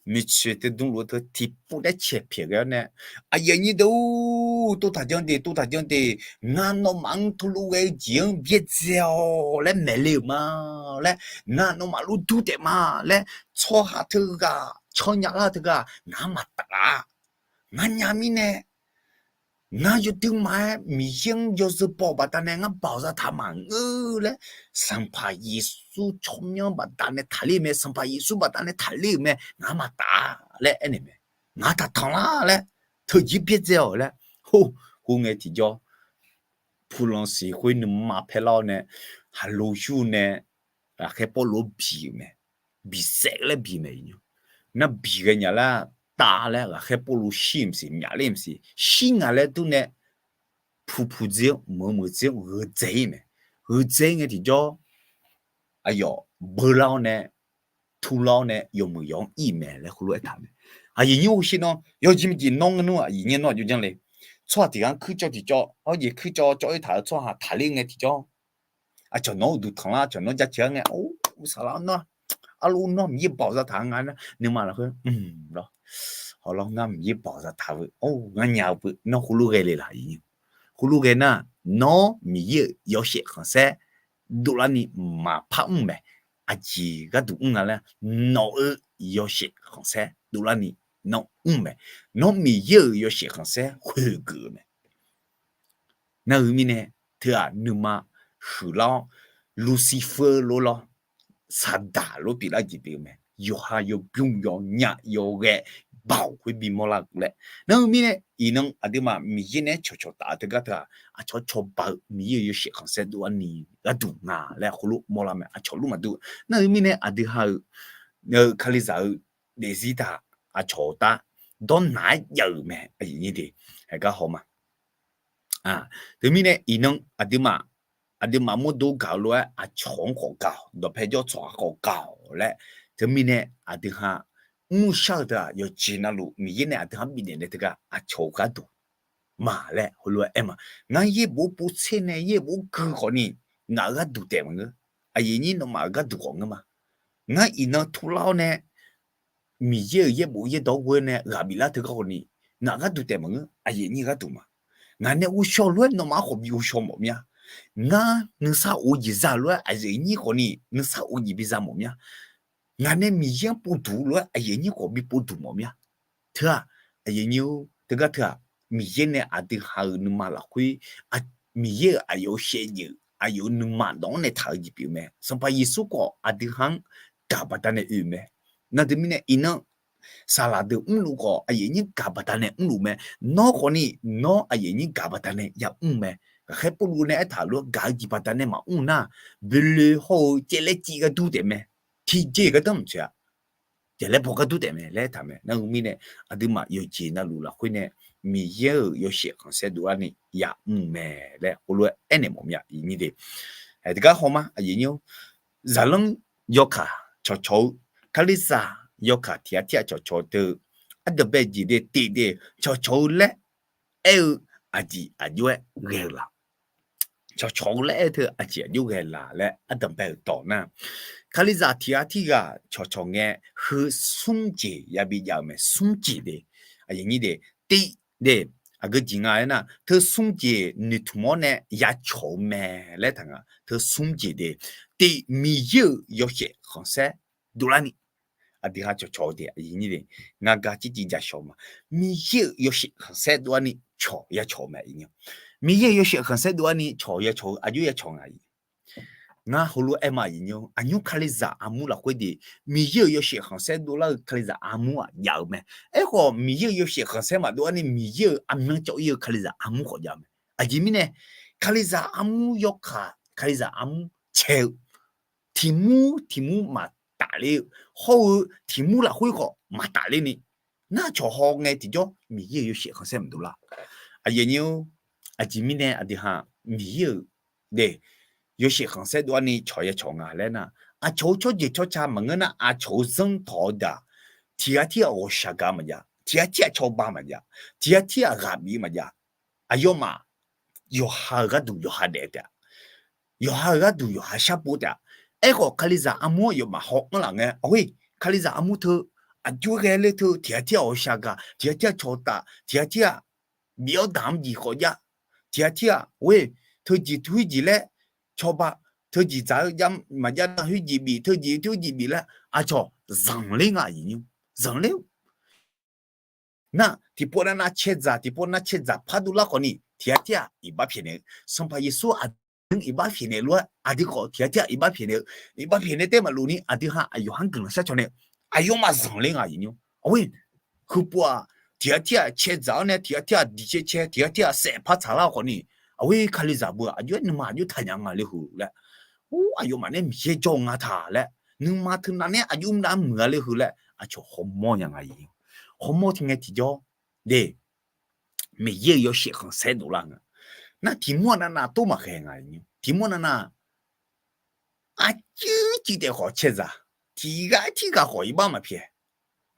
miqcoeq teu dmluf-eu teu tiqpov taer caeq pyaeq ghae-awr nae, aqyuif aqnyir deuq-or, tov taq jan de, tov taq jan de, ngar nawmaf-anr teulof ghae-eu jeq-anr byaerdzae-awq laer maeqle-euq ma laer, ngar nawmaf lof dur taef ma laer, tsawrhaq teughaq cannya lar teughaq ngar maqtaf-a. Ngar nya mirnae, ngar yawduimaf-aer Miqyaer-anr yawzeu baw-euq baqdanae ngar baoq zataq maqngeur laer, Sanqpaq Yeqsur tsawrmyanr baqdanae taqler-euq mae, Sanqpaq Yeqsur baqdanae taqler-euq mae, ngar maqtaf laer aernaeq mae. Ngar taqtanq lar laer, teujeq byaerdzae-awq laer, hor, khoerngae tiqjawr, pulansiq khoer nuima paerlar-awr nae, haqlo yur nae, ghaqkhaer Pawrluv-anr biq-euq mae. Biqsaef laer biq mae. Nar biq ghae nya lar, tav laer ghaqkhaer Pawrluv shir-euq maqsiq, myaqler maqsiq, shir ngaq laer dur nae, puq puq dzer-anr, meuq meuq dzer-anr gheudzae-ir mae. Gheudzae-ir ngae tiqjawr, aqyawf beular-awr nae, turlar-awr nae yawmuiq yawq-anr ir mae laer heulof-aer taq mae. Aqyuif nyir-or, shir nawr yawjeq maqjeq nawr ngeur nmr, aqyuif nyir nawr aqjox janr le. Tsawrhaq tiq ghaq-anr kuir cawv tiqcawv, yawjeq kuir cawv cawv-ir taq-eu tsawrhaq taqler ngae tiqjawr, aqcawq nawq-anr uqduq tanqlar, aqcawq nawq-anr jaceuq-ar ngae, or, saqlaq nawr, arluf nawr Miqyaer baoq zataq-a nga nar, nuima lafkhoer, lawr, hawlawr ngar Miqyaer baoq zataq-eu, or, ngar nya-eu beu nawr heulof ghae le laq, aqyuif nyir. Heulof ghae nar, nawr Miqyaer-euq yawshaef khanqsaer dovlarni maqpar mr mae. Aqjeq gharduq mr nga laer, nawq-euq yawshaef khanqsaer dovlarni nawr mr mae. Nawr Miqyaer-euq yawshaef khanqsaer khoeqgeuf-eu mae. Nar-eu mirnae, teu-aq nuima huiqlar-awr, Lucifer lof lawr, Saqdaq lof pyeuflar jeq pyeuf-eu mae. Yawqha yawbymr yawnyaf yawghae baoq khoer bimawr lar-eu laer. Nar-eu mirnae, iqnan aqduimaf Miqyaer nae-aer cawqcawq taf-eu teugar teu-aq, aqcawq cawba-eu Miqyaer-euq yawshaef khanqsaer dovlarni gharduq nga laer heulof mawrlar mae. Aqcawq luf maqdur. Nar-eu mirnae, aqdui ha-euq, Kalizaq-eu daefzir taq aqcawq-euq tar dawrnaq-aer jav-euq mae, aqyuif nyir de. Haegar haw ma. Teumirnae iqnan aqduimaf, aqduimaf mawrdo gaq-eu lof-aer aqcawq-anr khawf gaq-awq, dawqpae jawr tsawrhaq khawf gaq-awq laer. Teumirnae aqdui ha mrshar-eu teu-aq, yawqjeq navluf Miqyaer nae aqdui ha-anr bifnaeq nae teugar aqcawq-euq gharduq ma laer heulof-aer aer ma. Ngar yaerbof povtser nae yaerbof gui khawfni, ngaq-euq gharduq taef maqngeur. Aqyuif nyir nawmaf-euq gharduq khawf ngeur ma. Ngar iqnan turlar-awr nae Miqyaer-euq yaerbof yaerdawq ghoe nae ghaq biflar teugar khawfni, ngaq gharduq taef maqngeur, aqyuif nyir gharduq ma. Ngaq nae ghovshaw lof-aer nawmaf-anr khawf bi ghovshaw mawf mir-a. Ngar nuisar of-eu jeq za lof-aer aqyuif nyir khawfni nuisar of jeq bi za mawf mir-a. Ngaq nae Miqyaer-anr povduq lof-aer aqyuif nyir khawf bi povduq mawf mir-a. Teu-aq, aqyuif nyir-or, teugar teu-aq, Miqyaer nae aqdui ha-euq nuima lafkhoer, Miqyaer-euq aqyawf-euq shaevdzeuf aqyawf-euq nuima dawq-anr nae taq-eu jeq pyeuf mae. Sanqpaq Yeqsur khawf aqdui ha-anr gaq baqdanae oe-euq mae. Nar teumirnae iqnan saqlaq deuq mrluf khawf aqyuif nyir gaq baqdanae mrluf mae. Nawr khawfni, nawr aqyuif nyir gaq baqdanae yamr mae. Ghaqkhaer Pawrluv nae aertaq lof-aer gaq-eu jeq baqdanae maqmr nar, boeloe hawr-eu caevlaer civ ghardur taef mae. Tiqjeq gardanr maqtsoeq-a. Taef laer baw ghardur taef mae laer aertaq mae. Nar-eu mirnae aqduimaf yawqjeq navluf lafkhoer nae Miqyaer-euq yawshaef khanqsaer dovlarni yamr mae laer heulof-aer aernaeq mawf mir-a, aqyuif nyir de. Teugar haw ma, aqyuif nyir-or, zaqlanr yawkaq cawqcawq-eu, Kalizaq yawkaq tiq ghaq tir-aq cawqcawq teu, ardanqbae jeq de tif de cawqcawq-eu laer aer-eu aqjeq aqjox-aer ghae-eu la? Cawqcawq-eu laer aer-eu teu aqjeq aqjox ghae la laer ardanqbae-euq tawq nar, Kalizaq tiq ghaq tir ghaq cawqcawq ngae, heu smr jeq yabi jav-eu mae, smr jeq de. Aqyuif nyir de, tif de, aqgeu jeq nga aernar, teu smr jeq noeqtmq-awr nae yacawq-eu mae laer taq nga. Teu smr jeq de, tif Miqyaer-euq yawshaef khanqsaer dovlarni. Aqdui ha cawqcawq-eu de, aqyuif nyir de, ngar gar civ civ jashawq ma. Miqyaer-euq yawshaef khanqsaer dovlarni cawq yacawq-eu mae, aqyuif nyir. Miqyaer-euq yawshaef khanqsaer dovlarni cawq yacawq-eu aqjox yacawq nga, aqyuif. Ngar heulof-aer ma, aqyuif nyir-or, aqnymr Kalizaq armur lafkhoer de, Miqyaer-euq yawshaef khanqsaer dovlar-eu Kalizaq armur-aq jav-eu mae. Aerkhawf Miqyaer-euq yawshaef khanqsaer maqdov-arni Miqyaer-euq armyanr cawv-ir-eu Kalizaq armur khawf jav-eu mae. Aqjeq mirnae, Kalizaq armur yawkaq, Kalizaq armur cae-eu tiq mur tiq mur maqtafler-eu, hawr-eu tiq mur lafkhoer khawf maqtafler-ni, nar cawq haw ngae tiqjawr Miqyaer-euq yawshaef khanqsaer maqdov lar. Aqyuif nyir-or, aqjeq mirnae aqdui ha Miqyaer-euq de yawshaef khanqsaer dov-arni cawq yacawq nga laer nar, aqcawq-eu tsawrjeuq tsawrca maqngeur nar, aqcawq-eu zanr tawq-eu daq, tiq ghaq tir-aq ghawqshaq gaq maqjav, tiq ghaq tir-aq cawba maqjav, tiq ghaq tir-aq ghaq bif maqjav. Aqyawfmaf yawqha-euq gharduq yawqha daef taef-a. Yawqha-euq gharduq yawqha sharpov taef-a. Aerkhawf Kalizaq armur-anr yawfmaf haw anr laf ngae, aqhoer Kalizaq armur teu aqjox ghae ler teu tiq ghaq tir-aq ghawqshaq gaq, tiq ghaq tir-aq cawqtaf, tiq ghaq tir-aq bif-awr daq-anr jeq khawf jav, tiq ghaq tir-aq, oe, teujeq teujeq laer cawba, teujeq dzaq-eu jav maqjav nar khoerjeq bif, teujeq teujeq bif laer aqcawq zanqler nga, aqyuif nyir, zanqler-eu. Nar tiqpov nav nav cae dzaq, tiqpov nav cae dzaq par dovlar khawfni tiq ghaq tir-aq iqbax pyaeqnaeq-eu, Sanqpaq Yeqsur aqdui-anr iqbax pyaeqnaeq lof-aer aqdui khawf tiq ghaq tir-aq iqbax pyaeqnaeq-eu, iqbax pyaeqnaeq taef maqlof ni aqdui ha aqyawf-anr guiqlanq shar caw nae aqyawfmaf zanqler nga, aqyuif nyir. Aqhoer heupov-aq, tiq ghaq tir-aq cae dzaq-awr nae tiq ghaq tir-aq diq cae cae, tiq ghaq tir-aq saef par tsaqlar khawfni, aqhoer Kalizaq beu-aq aqjox-aer nuima aqjox taqnya nga le heu laer, or, aqyawfmaf nae Miqyaer jawr-eu nga taq laer, nuima teunav nae aqjox mr nar muiq-a le heu laer aqcawq hawmawr nya nga, aqyuif nyir. Hawmawr teu ngae tiqjawr de, Miqyaer-euq yawshaef khanqsaer dovlar nga. Nar tiq mawr navnav tov maqkhaeq nga. Tiq mawr navnav aqcuir cuiv taef khawf cae zaq, tiq ghaq tirghaq khawf iqbax maqpyaeq,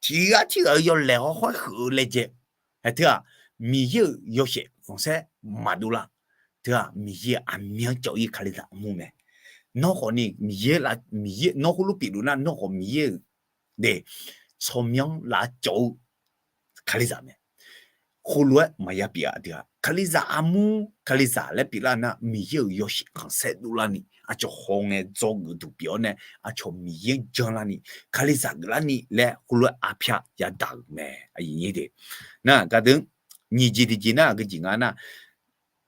tiq ghaq tirghaq-euq yawlaeq hawkhaer huiq-eu laejae. Hae teu-aq, Miqyaer-euq yawshaef khanqsaer maqdov lar. Teu-aq, Miqyaer-euq aqmyan cawv-ir Kalizaq armur mae. Nawr khawfni Miqyaer, Miqyaer nawr khoerlof pyeufluf nar, nawr khawf Miqyaer-euq de tsawrmyanr lavcawv-eu Kalizaq mae. Khoerlof-aer maqya pyeuf-a deuq-aq, Kalizaq armur Kalizaq laer pyeuflar nar, Miqyaer-euq yawshaef khanqsaer dovlarni, aqcawq hawngae dzawgeuf duq pyeuf-awr nae, aqcawq Miqyaer-anr janlarni, Kalizaq geuflarni laer khoerlof-aer arpyar yadaq-euq mae. Nar gardeuq-anr nyiq jeq tiqjeq nar aqgeu jeq nga nar,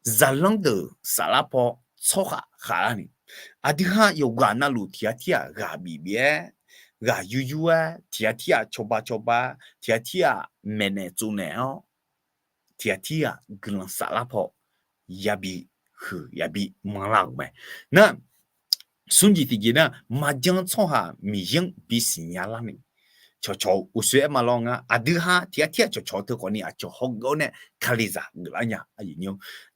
zaqlanr deuq saflar paw tsawrhaq khavlarni, aqdui ha yawqghaq navluf tiq ghaq tir-aq ghaq bif bif-aer, ghaq yur yur-aer, tiq ghaq tir-aq cawba cawba, tiq ghaq tir-aq maeqnaeq tsovnaeq-awr, tiq ghaq tir-aq guiqlanq saflar paw yabi huiq yabi manrlar-euq mae. Nar smr jeq tiqjeq nar, maqjan tsawrhaq Miqyaer-anr bisiqnya larni, cawqcawq-eu uqshoe aer ma lawr nga. Aqdui ha tiq ghaq tir-aq cawqcawq teu khawfni aqcawq hawgeuf-awr nae Kalizaq geuflar nya.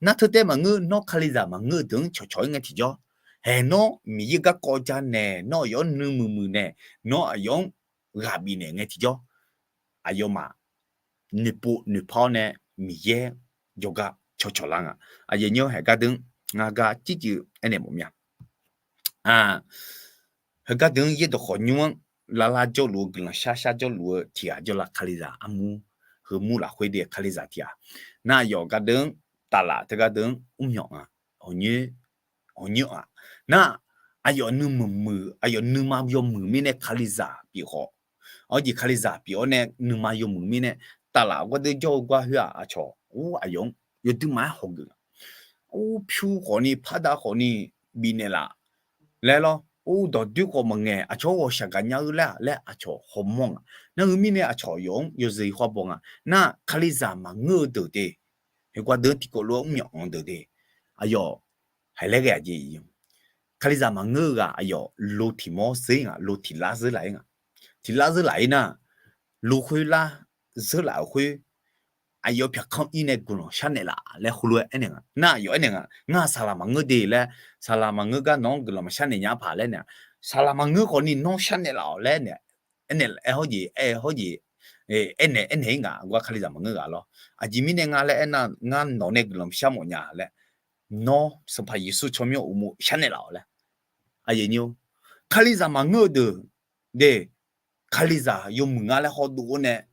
Nar teu taef maqngeur, nawr Kalizaq maqngeur-eu deuq-anr cawqcawq-aer ngae tiqjawr, haeq nawr Miqyaer garkawv ja naeq, nawr aqyawf-anr nuimuiq muiq naeq, nawr aqyawf-anr ghaq bif naeq ngae tiqjawr, aqyawfmaf noeqpov noeqpar-awr nae Miqyaer jawrgar cawqcawq lar nga. Aqyawf nymr haeq gardeuq-anr ngar gar circuif aernaeq mawf mya. Heugar deuq-anr yaerdawq khawf nymr-anr lavlar jawrluf-eu guiqlanq shar shar jawrluf-eu tiq ghaq jawrlav Kalizaq armur, heumur lafkhoer de Kalizaq tiq ghaq. Nar aqyawf gardeuq-anr taflaf teugar deuq-anr mrmyawf nga, awqnyoer aq. Nar aqyawf nuimuiq muiq, aqyawf nuima yawmuiq mirnae Kalizaq pyeuf khawf, awr jeq Kalizaq pyeuf-awr nae nuima yawmuiq mirnae, taflaf gardeuq jawr-eu gar khoer-aq aqcawq or aqyawf-anr yawduima-aer hawgeuf nga. Or pyur khawfni pardav khawfni bifnaeq laf laer lawr, or dawqdoer khawf maqngaeq, aqcawq-anr ghawqshaq gaqnya-eu laer-aq laer aqcawq hawmawr nga. Nar heu mirnae aqcawq yawf-anr yawzeu khoer baw nga. Nar Kalizaq maqngeur-eu deuq de, heugar deuq-anr tiqkawv lof-aer mrmyawf anq-eu deuq de, aqyawf haiq laer ghae-aq jeq, Kalizaq maqngeur-eu ghaq aqyawf lo tiq mawr zeur-ir nga, lo tiq lar zeur laf-ir nga. Tiq lar zeur laf-ir nar, lo khoer lar zeur laf-euq khoer, aqyawf pyaq kanr ir nae guiqlanq sharnaeq laf laer heulof-aer aernaeq nga. Nar aqyawf aernaeq nga, ngar saqlaq maqngeur de laer, saqlaq maqngeur gar nawq-anr guiqlanq maqshar naeq nya paq laer naeq, saqlaq maqngeur khawfni nawr sharnaeq laf-awq laer nae, aernaeq aer hawr jeq aer hawr jeq, aernaeq aernaeq-ir nga gar Kalizaq maqngeur ghaq lawr. Aqjeq mirnae nga laer aernar, ngar nawq nae guiqlanq shar mawf nya laer, nawr Sanqpaq Yeqsur tsawrmyanr uqmov sharnaeq laf-awq laer. Aqyawf nymr, Kalizaq maqngeur-eu deuq de, Kalizaq yawmuiq nga laer hawdov-awr nae,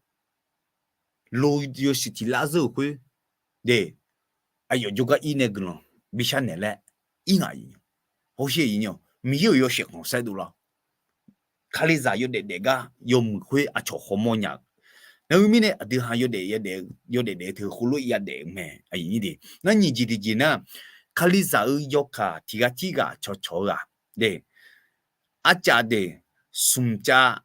lo yawshuif tiq lar zeur-euq khoer de, aqyawf jawrgar ir nae guiqlanq bishar naeq laer ir nga. Hawsher-a, Miqyaer-euq yawshaef khanqsaer dovlar, Kalizaq yawdaef daef gar yawmuiq khoer aqcawq hawmawr nya-eu. Nar heu mirnae aqdui ha yawdaef daef-eu teu heulof yadaef-eu mae. Nar nyiq jeq tiqjeq nar, Kalizaq-euq yawkaq tiq ghaq tirghaq cawqcawq-eu ghaq de, arcav de, smq cav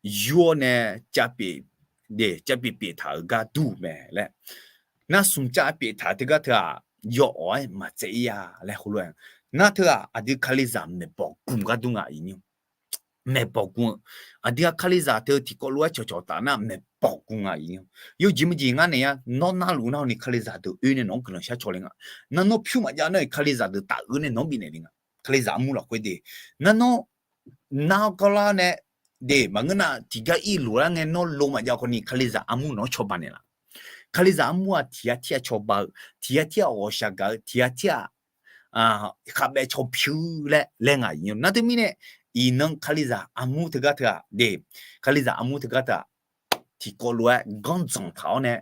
yur-awr nae cav pyeuf, de cav pyeuf pyeuf taq-euq gar dur mae laer. Nar smq cav pyeuf taq teugar teu-aq, yawawq-aer maqtsaev ir-a laer heulof-aer, nar teu-aq aqdui Kalizaq maeqbawq gmq gar dur nga. Maeqbawq gmq-eu, aqdui-aq Kalizaq teu tiqkawv lof-aer cawqcawq taf nar maeqbawq gmq nga. Yawjeq maqjeq ngar naeq-a, nawr narluf nar-awq ni Kalizaq deuq oe nae nawq-anr guiqlanq shar caw le nga. Nar nawr pyur maqjav nar-iq Kalizaq deuq taf-eu nae nawq-anr bifnaeq le nga. Kalizaq armur lafkhoer de, nar nawr nar-awr kawrlar nae de maqngeur nar tiqgar ir loq lar ngae nawr lo maqjav khawfni Kalizaq armur nawq-anr cawba naeq laf. Kalizaq armur-aq tiq ghaq tir-aq cawba-eu, tiq ghaq tir-aq ghawqshaq gaq-eu, tiq ghaq tir-aq khavbaev caw pyur laer laer nga. Nar teumirnae iqnan Kalizaq armur teugar teu-aq de, Kalizaq armur teugar teu-aq tiqkawv lof-aer ganr dzanq taq-awr nae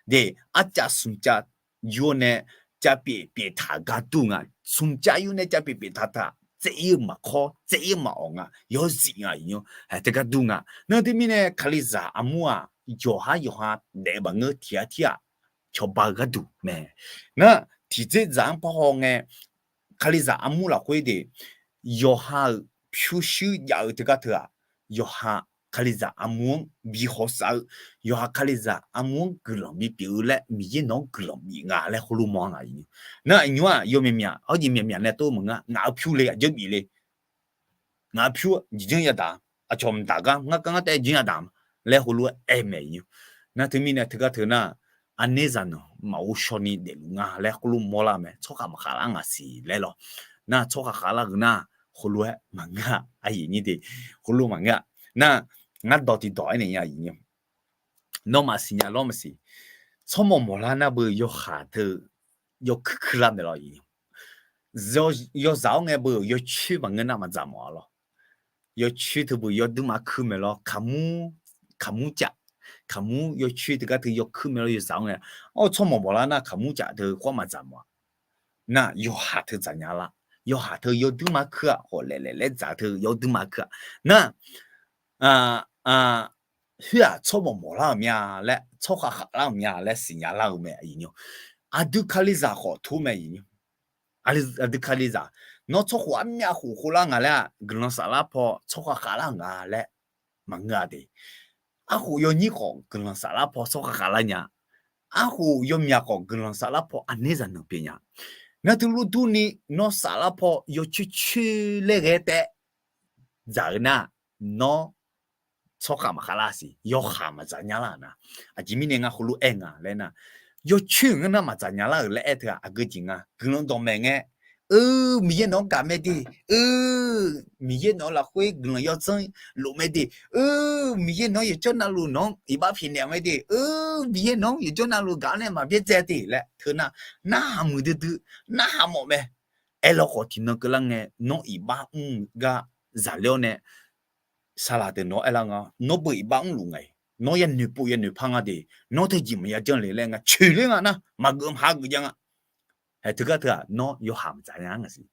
de, arcav smq cav yur-awr nae cav pyeuf pyeuf taq gar dur nga. Smq cav yur nae cav pyeuf pyeuf taq taq tsaev ir-eu maqkawr, tsaev ir-eu maqawq nga, yawzif nga. Iqnan teugar dur nga. Nar teumirnae Kalizaq armur-aq yawqhar yawqha daef-eu maqngeur, tiq ghaq tir-aq cawba-eu gharduq mae. Nar tiqdzerdzaq-anr parhaw ngae Kalizaq armur lafkhoer de, yawqha-euq pyurshuir jav-eu teugar teu-aq, yawqha Kalizaq armur-anr bi hawsav-eu, yawqha Kalizaq armur-anr guiqlanq bipyeuf-eu laer Miqyaer nawq-anr guiqlanq bif nga laer heulof mawr nga. Nar iqnymr-aq yawmyaq myaq hawr jeq myaq myaq nae tov maqngeur, ngaq-euq pyur le aqjawr bif le. Ngaq-euq pyur jeq janr yadaq, aqcawq mqdaq gar ngar gar ngar taef jeq janr yadaq laer heulof-aer aer mae. Nar teumirnae teugar teu nar Aqner zaqnanq maqghovshaw ni daefluf nga laer khoerlof mawrlar-eu mae. Tsawrkhav maqkhav lar ngaq siq laer lawr. Nar tsawrkhav khav lar-eu nar, khoerlof-aer maqngeur-a, aqyuif nyir de, khoerlof maqngeur-a. Nar, ngar dawq tiqdawq aernaeq nya, nawmaf siqnya lawr maqsiq. Tsawrmawq mawqlar nar beu yawhaq teu yawkuir kuir lar mae lawr. Yawzaq-awr ngae beu yawcoer maqngeur nar maqdzaq mawf-a lawr. Yawcoer teu beu yawduir maqkuir mae lawr. Kaqmur, kaqmur caf, kaqmur yawcoer teugar teu yawkuir mae lawr yawzaq-awr ngae. Awr tsawrmawq mawqlar nar kaqmur caf teu khoer maqdzaq mawf-a. Nar yawhaq teu dzaqnya lar. Yawhaq teu yawduir maqkuir-a khawf laeqlaeq laer dzaq teu yawduir maqkuir-a. Nar, khoer-aq tsawrmawq mawqlar-euq mya laer, tsawrkhav khavlar-euq mya laer siqnya lar-eu mae. Aqdui Kalizaq khawf tur mae. Aqdui Kalizaq, nawr tsawrkhof armyav khof khov lar ngaq laer-aq, guiqlanq saflar paw tsawrkhav khavlar-euq nga laer maqngeur-a de. Arkhof yawnyir khawf guiqlanq saflar paw tsawrkhav khavlar nya. Arkhof yawmyaq khawf guiqlanq saflar paw aqner zaqnanq pyeuf nya. Nar teulof durni nawr saflar paw yawcoer coer laer ghae taef dzaq-eu nar, nawr tsawrkhav maqkhav lar siq, yawhaq maqdzaq nya lar-euq nar. Aqjeq mirnae ngar heulof-aer nga laer nar, yawcoer-euq ngeur nar maqdzaq nya lar-euq laer aer teu-aq aqgeu jeq nga. Guiqlanq dawqmaeq ngae, Miqyaer nawq-anr gaq mae de. Miqyaer nawq-eu lafkhoer guiqlanq yawdzanr lof mae de. Miqyaer nawq-anr yawjawr navluf nawq-anr iqbax pyaeqnaeq mae de. Miqyaer nawq-anr yawjawr navluf gaq-awr nae maqbyaerdzae de laer teu nar, narhaq muiqdui dui, narhaq mawf mae. Aerlawkhawf tiqnan keuvlar ngae nawr iqbax mr-eu gar zaqler-awr nae saqlaq deuq nawq-anr aerlar nga, nawr beu iqbax mrluf nga-iq, nawr yanoeq pov yanoeq par nga de, nawr teujeq maqya janr le laer nga coeqler nga nar maqgeuf maqha geuf jav nga. Haeq teugar teu-aq nawr yawhaq maqdzaq nya ngaq siq.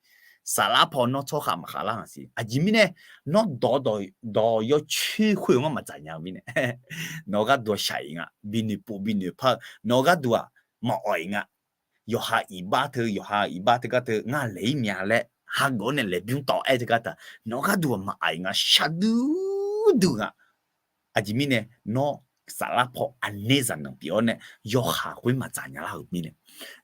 Saflar paw nawr tsawrkhav maqkhav lar ngaq siq. Aqjeq mirnae nawr dawq dawq yawcoer khoer-eu ngar maqdzaq nya-eu mirnae nawq-eu gharduq-aq shaq-iq nga. Binoeq pov binoeq par-eu nawq-eu gharduq-aq maqawq-iq nga. Yawqha iqbax teu yawqha iqbax teugar teu ngar laeq-ir mya laer hageuf-awr nae laeqbymr tawv-aer teugar teu-aq nawq-eu gharduq-aq maqaq-iq nga. Shaqdui dui nga. Aqjeq mirnae nawr saflar paw aqner zaqnanq pyeuf-awr nae yawhaq khoer maqdzaq nya lar-euq mirnae,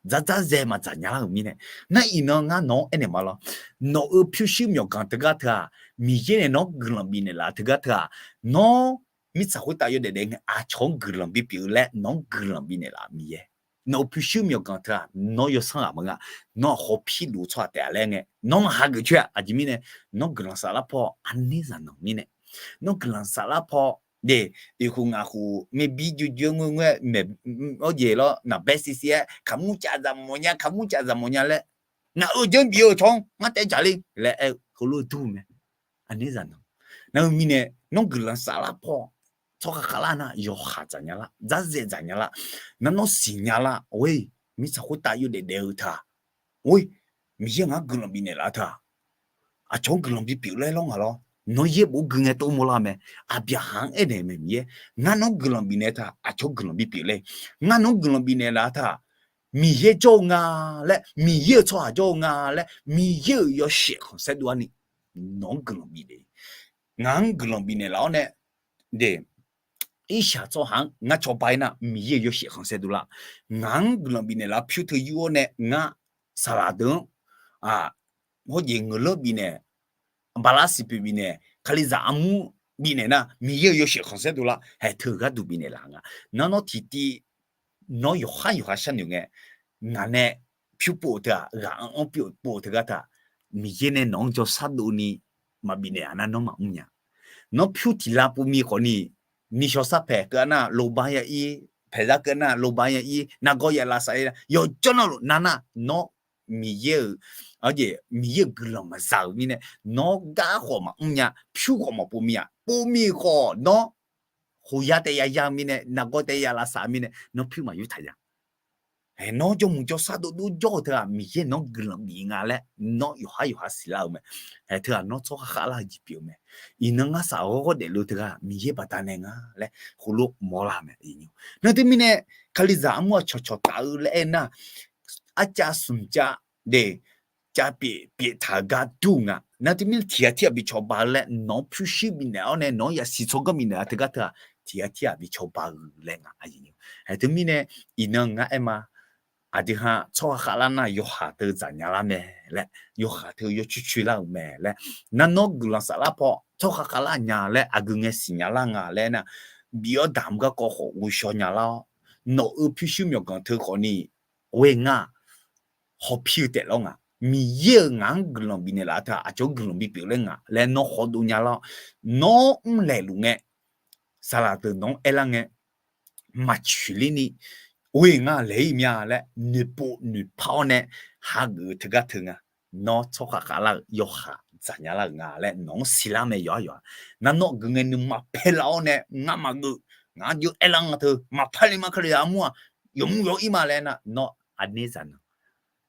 dzardzar zae maqdzaq nya lar-euq mirnae, nar iqnan ngar nawq-anr aernaeq ma lawr. Nawq-euq pyurshuir myawqganq teugar teu-aq, Miqyaer nae nawq-anr guiqlanq bifnaeq laf teugar teu-aq, nawr mirtsaq khoertav yawdaef daef ngae aqcawq-anr guiqlanq bipyeuf-eu laer nawq-anr guiqlanq bifnaeq laf Miqyaer. Nawq-euq pyurshuir myawqganq teu-aq nawr yawsanr ghaq maqnga. Nawr-aq khawf pirluf-eu tsawrhaq taef-a laer ngae nawr maqha geuf coer-a. Aqjeq mirnae nawr guiqlanq saflar paw aqner zaqnanq mirnae, nawr guiqlanq saflar paw de, iqkhof ngaq khof maqbi joe joe-aer ngoer ngoer-aer maeq, awr jeq lawr naqbae siv siv-aer kaqmur caf zaq mawf nya kaqmur caf zaq mawf nya laer, ngaq-euq janr bif-eu cawq-anr ngar taef dzaq le laer aer-eu heulof dur mae. Aqner zaqnanq, nar-eu mirnae nawr guiqlanq saflar paw tsawrkhav khavlar nar yawhaq dzaq nya lar, dzarzaev dzaq nya lar. Nar nawr siqnya lar, or-e, mirtsaq khoertav yawdaef daef-eu teu-aq, or-e, Miqyaer ngaq-anr guiqlanq bifnaeq laf teu-aq, aqcawq-anr guiqlanq bipyeuf laer lawr ngaq lawr. Nawr yaerbof gui ngae tov mawrlar mae. Aqbyaqhaq-anr aernaeq mae Miqyaer, ngar nawr guiqlanq bifnaeq teu-aq aqcawq-anr guiqlanq bipyeuf laer, ngar nawr guiqlanq bifnaeq laf teu-aq Miqyaer jawr-eu nga laer, Miqyaer-euq tsawrhaq jawr-eu nga laer Miqyaer-euq yawshaef khanqsaer dov-ar ni nawq-anr guiqlanq bifnaeq, ngaq-anr guiqlanq bifnaeq laf-awr nae de, irshaq tsawrhaq-anr ngar cawba-ir nar Miqyaer-euq yawshaef khanqsaer dovlar. Ngaq-anr guiqlanq bifnaeq laf pyur teu yur-awr nae ngar saqlaq deuq-anr hawjeq ngeuqlanr bifnaeq, bala siqpoeq bifnaeq, kalizaq armur bifnaeq nar Miqyaer-euq yawshaef khanqsaer dovlar. Haeq teu-euq gharduq bifnaeq laf nga. Nar nawr tiqtiv nawr yawqhar yawqha sharnoeq ngae, ngaq nae pyur pov-eu teu-aq, ghaq anr anr pyur pov-eu teugar teu-aq, Miqyaer nae nawq-anr jawrshar dovni maqbifnaeq-a nar nawr maqmr nya. Nawr pyur tiq la pov mir khawfni, nishawq sarpaeq keuv-a nar loba ya-ir, paeqzar keuv-a nar loba ya-ir, nargawr ya lavsav-ir, yawjawr navluf nar nar nawr Miqyaer-euq, aqjeq Miqyaer-euq guiqlanq maqza-euq mirnae, nawr gar khawf maqmr nya, pyur khawf maqpov mir-aq, pov mir khawf nawr khoyar taef ya yar-eu mirnae, nargawr taef ya lavsav-eu mirnae nawr pyur maqyur taq nya. Nawr jawrmuiq jawrshar dovdov jawr-eu teu-aq Miqyaer nawr guiqlanq bif nga laer nawr yawqhar yawqha siqlar-eu mae. Haeq teu-aq nawr tsawrhaq khavlar-eu jeq pyeuf-eu mae. Iqnan ngar saf ghawrghawr daefluf teughaq Miqyaer baqdanae nga laer heulof mawrlar mae. Nar teumirnae kalizaq armur-aq cawqcawq taf-eu laer aernar, arcav smq cav de, cav pyeuf pyeuf taq-eu gar dur nga. Nar teumirnae tiq ghaq tirghaq bi cawba-eu laer nawq-anr pyurshuir bifnaeq-awr nae nawq-anr yasiq tsawrganr bifnaeq-a teugar teu-aq, tiq ghaq tirghaq bi cawba-eu laer nga. Haeq teumirnae iqnan ngar aer ma, aqdui ha tsawrhaq khavlar nar yawhaq teu dzaq nya lar mae laer, yawhaq teu yawcoer coer lar-euq mae laer, nar nawr guiqlanq saflar paw tsawrhaq khavlar nya laer aqgeu ngae siqnya lar nga laer nar, bif-awr damq garkawv khawf ghovshaw nya lar-awr, nawq-euq pyurshuir myawqganq teu khawfni, oe ngar hawpir-eu taef lawr nga. Miqyaer-euq ngaq-anr guiqlanq bifnaeq laf-eu teu-aq, aqcawq-anr guiqlanq bipyeuf laer nga laer nawr khawdov nya lar-awr, nawr mrlaeq luf ngae, saqlaq deuq nawq-anr aerlar ngae, maqcoeq ler ni, oe ngar laeq-ir mya laer noeqpov noeqpar-awr nae hageuf-eu teugar teu nga. Nawr tsawrhaq khavlar-euq yawhaiq dzaqnya lar-euq nga laer nawq-anr siqlar mae yawqha yawq-aq. Nar nawr geuf ngae nuima paer laf-awr nae ngar maqgeuf, ngaq-anr jov aerlar nga teu maqpar le ma ka le armur-aq, yawqmur yawq-ir ma laer nar nawr aqner zaq nan.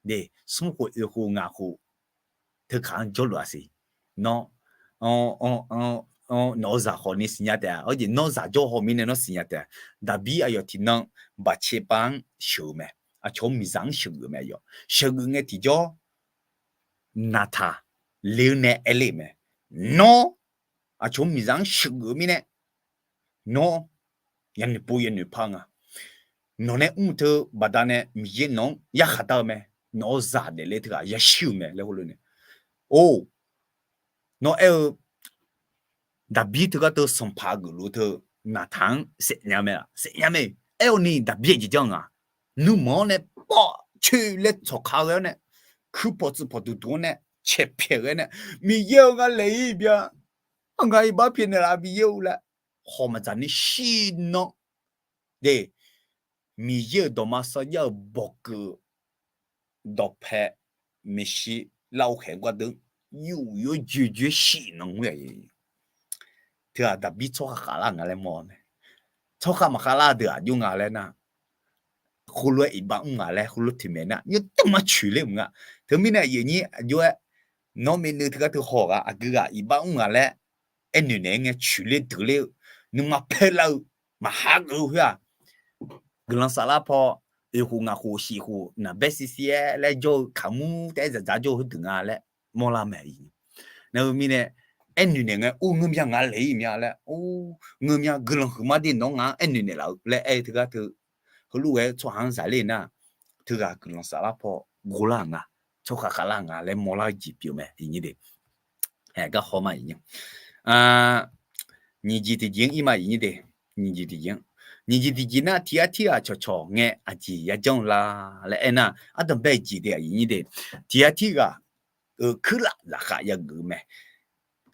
De, smr khof oeq khof ngaq khof teu kaq-anr jawrluf-a siq. Nawr, nawq-eu zaq khawfni siqnya taef-a. Hawjeq nawr zaq jawr haw mirnae nawr siqnya taef-a. Daqbir aqyawf tiqnan baqcaevpav-anr sheuq-eu mae. Aqcawq-eu miqzaq-anr sheuqgeuf mae yawq. Sheuqgeuf ngae tiqjawr, Naqtaq le-eu nae aerler-euq mae. Nawr aqcawq-eu miqzaq-anr sheuqgeuf-eu mirnae, nawr yanoeq pov yanoeq par nga. Nawq nae mr-eu teu baqdanae Miqyaer nawq-anr yarkhaq dar-eu mae. Nawq-eu zaq daefle teughaq yashir-euq mae laer heulof nae, or, nawr aer-eu Daqbir teugar teu sanqpaq geufluf teu Naqtaq-anr saefnya mae-a, saefnya mae. Aer-awr ni Daqbir-aq jeq janr nga. Nuima-anr nae pawv coer laer tsawqka ghae-awr nae, kuir pawqtsuif pawqduq duq-anr nae caeq pyaeq ghae nae, Miqyaer-eu ngar laeq-ir bya, ngaq iqbax pyaeqnaeq laf Miqyaer-eu laer, hawq maqdzaq ni shir nan. De, Miqyaer-euq dawqma sarjax-euq bawqkeuv dawqpae maeqshi larghov khaeq gar deuq yuf yawjoe joe shir nan ngoer-a. Teu-aq Daqbir tsawrhaq khavlar nga laer mawr-a mae. Tsawrhaq maqkhavlar deuq-aq jov nga laer nar, khoerlof-aer iqbax mr nga laer khoerlof toeqmaeq nar yawdawr ma coeq ler mq nga. Teumirnae aqyuif aqnyir aqjox-aer, nawr myavnuiv teugar teu haw ghaq aqgeu ghaq iqbax mr nga laer aernoeq naeq-aer ngae coeq ler deuq ler-eu, nuima paer lar-eu, maqhageuf-eu khoer-aq, guiqlanq saflar paw oeq khof ngaq khof shif khof naqbaer siv siv-aer laer jawr-eu kaqmur taef-aer dzaqdzaq jawr-eu heudeuq nga laer mawrlar mae. Nar-eu mirnae aernoeq naeq ngae, or, ngeur mya ngaq laeq-ir mya laer, or, ngeur mya guiqlanq huiqma de nawr ngaq-anr aernoeq naeqlaf-eu laer aer-eu teugar teu, heulof ghae-eu tsawrhaq-anr zaqler nar, teughaq guiqlanq saflar paw ghovlar-euq nga, tsawrhaq khavlar nga laer mawrlar-eu jeq pyeuf mae. Iqnyir de, gar hawma iqnyir, nyiq jeq tiqjeq-anr ir ma iqnyir de, nyiq jeq tiqjeq-anr, nyiq jeq tiqjeq nar tiq ghaq tirghaq cawqcawq ngae aqjeq yajanr-eu la laer aernar, ardanqbae jeq de iqnyir de, tiq ghaq tirghaq-euq kuirlaf zaqkhav yageuf-eu mae.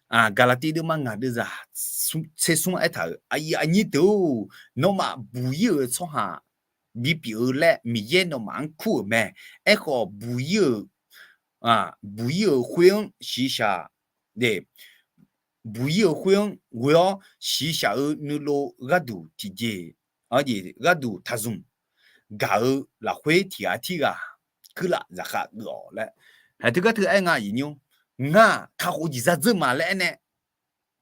Gaqlaqtiv deuvma ngaq deuvzaq tser smr aertaq-euq, aqyuif aqnyir deuq-or, nawmaf buq-ir-euq tsawrhaq bipyeuf-eu laer Miqyaer nawmaf-anr kur-euq mae. Aerkhawf, buq-ir-euq, buq-ir-euq khoer-anr shiqshaq, buq-ir-euq khoer-anr ghoe-awr shiqshaq-eu nuilov gharduq tiqjeq, gharduq taqzmq gaq-eu lafkhoer tiq ghaq tirghaq kuirlaf zaqkhav geuf-awq laer. Haeq teugar teu aer nga iqnymr, ngar kakhof jeq zadzeur ma laer aernae,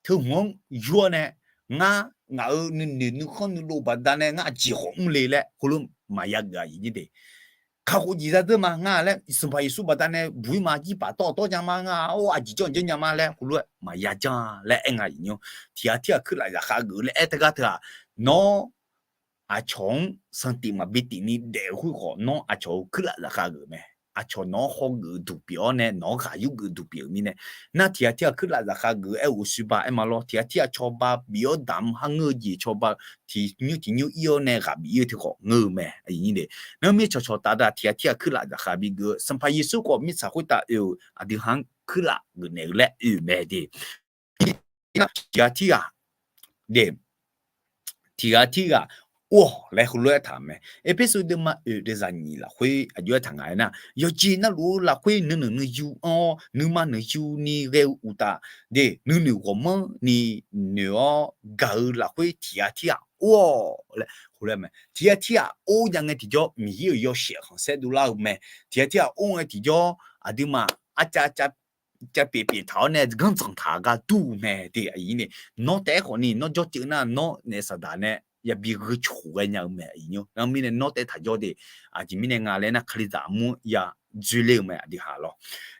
teu hmq-anr yur-awr nae, ngar ngaq-euq nuinoeq nuikhanr nuilov baqdanae ngar aqjeq khawf mr le laer heulof maqya geuf-a iqnyir de. Kakhof jeq zadzeur ma ngar laer Sanqpaq Yeqsur baqdanae buq-ir ma, jirbaq tawr tawr nya ma, ngar or aqjeq janr janr nya ma laer heulof-aer maqya janr-a laer aer nga iqnymr. Tiq ghaq tirghaq kuirlaf zaqkhav geuf laer aer teugar teu-aq, nawr aqcawq-anr sanqtif maqbi tif ni daef-eu khoer khawf, nawr aqcawq-euq kuirlaf zaqkhav geuf mae. Aqcawq nawq-anr hawgeuf duq pyeuf-awr nae nawq-anr ghaq yurgeuf duq pyeuf-euq mirnae, nar tiq ghaq tirghaq kuirlaf zaqkhav geuf-eu aer-eu ghovshuir ba aer ma lawr. Tiq ghaq tirghaq cawba bif-awr damq-eu har ngeur-eu jeq cawba tiq nymr tiq nymr ir-awr nae ghaq bif-ir-eu teu khawf ngeur-eu mae. Nar mirnae cawqcawq taf da tiq ghaq tirghaq kuirlaf zaqkhav bi geuf-eu Sanqpaq Yeqsur khawf mirtsaq khoertav oe-euq aqdui ha-anr kuirlaf geufnaeq-eu laer oe-euq mae de. Tiq ghaq tirghaq de, tiq ghaq tirghaq or-awq laer heulof aertaq-euq mae. Erpersu deuvma oeq deuvzaq nyiq lafkhoer aqjox aertaq nga aernar, yawqjeq navluf-eu lafkhoer nuinoeq nuiyu anr-awr nuima noeqyu ni ghae-eu uqtaf de, nuinoeq ghawqmanr ni noeq-awr gaq-eu lafkhoer tiq ghaq tirghaq or-awq laer heulof-aer mae. Tiq ghaq tirghaq or nya ngae tiqjawr Miqyaer-euq yawshaef khanqsaer dovlar-eu mae. Tiq ghaq tirghaq or ngae tiqjawr aqduimaf arcav cav pyeuf pyeuf taq-awr nae ganr dzanq taq-eu gar dur-eu mae de. Aqyuif ni, nawr taef-aer khawfni nawr jawr teuv nar nawr naef saqdaq nae yabi gheu coq ghae nya-eu mae. Aqyuif nymr, nar mirnae nawr taef-aer taq jawr de. Aqjeq mirnae nga laer nar, Kalizaq armur ya dzoerler-eu mae aqdui ha lawr.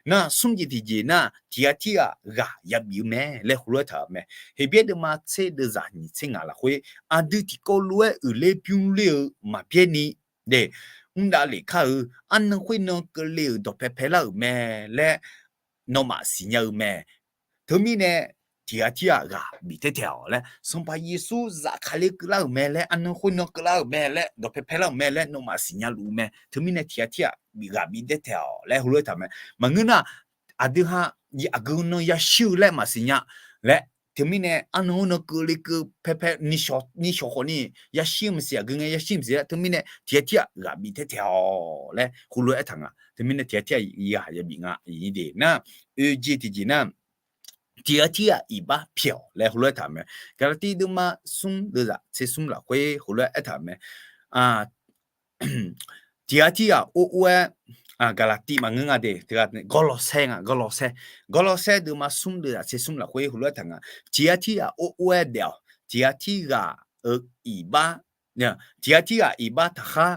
Nar smr jeq tiqjeq nar tiq ghaq tirghaq ghaq yabif-eu mae laer heulof-aer taq-euq mae. Heqbyaer deuvma tser deuvzaq nyiq tser ngaq lafkhoer, aqdui tiqkawv lof-aer uiqler bymr ler-eu maqbyaer ni de, mr davlef kar-eu arnan khoernan keuvle-euq dawqpae paelar-euq mae laer nawmaf siqnya-eu mae. Teumirnae tiq ghaq tirghaq ghaq bif taer taeq-awq laer, Sanqpaq Yeqsur zafkale keuvlar-euq mae laer, arnan khoernan keuvlar-euq mae laer, dawqpae paelar-euq mae laer nawmaf siqnya luf-eu mae. Teumirnae tiq ghaq tirghaq bif ghaq bif taer taeq-awq laer heulof-aer taq mae. Maqngeur nar, aqdui ha aqgeu nan yashir-eu laer maqsiq nya laer, teumirnae arnan khoernan keuvle keuv pae pae nishawq khawf ni yashir-eu maqsiq, aqgeu ngae yashir maqsiq laer, teumirnae tiq ghaq tirghaq ghaq bif taer taeq-awq laer heulof-aer aertaq nga. Teumirnae tiq ghaq tirghaq ghaq yabif nga iqnyir de nar, oeq jeq tiqjeq nar, tiq ghaq tirghaq iqbax pyaeq-awq laer heulof-aer aertaq mae. Gaqlaqtiv deuvma smr deuvzaq tser smr lafkhoer heulof-aer aertaq mae. Tiq ghaq tirghaq or or-aer, Gaqlaqtiv maqngeur nga de, Gawrlawqsaer nga, Gawrlawqsaer. Gawrlawqsaer deuvma smr deuvzaq tser smr lafkhoer heulof-aer aertaq nga. Tiq ghaq tirghaq or or-aer daef-awq. Tiq ghaq tirghaq-euq iqbax, tiq ghaq tirghaq iqbax taqkhar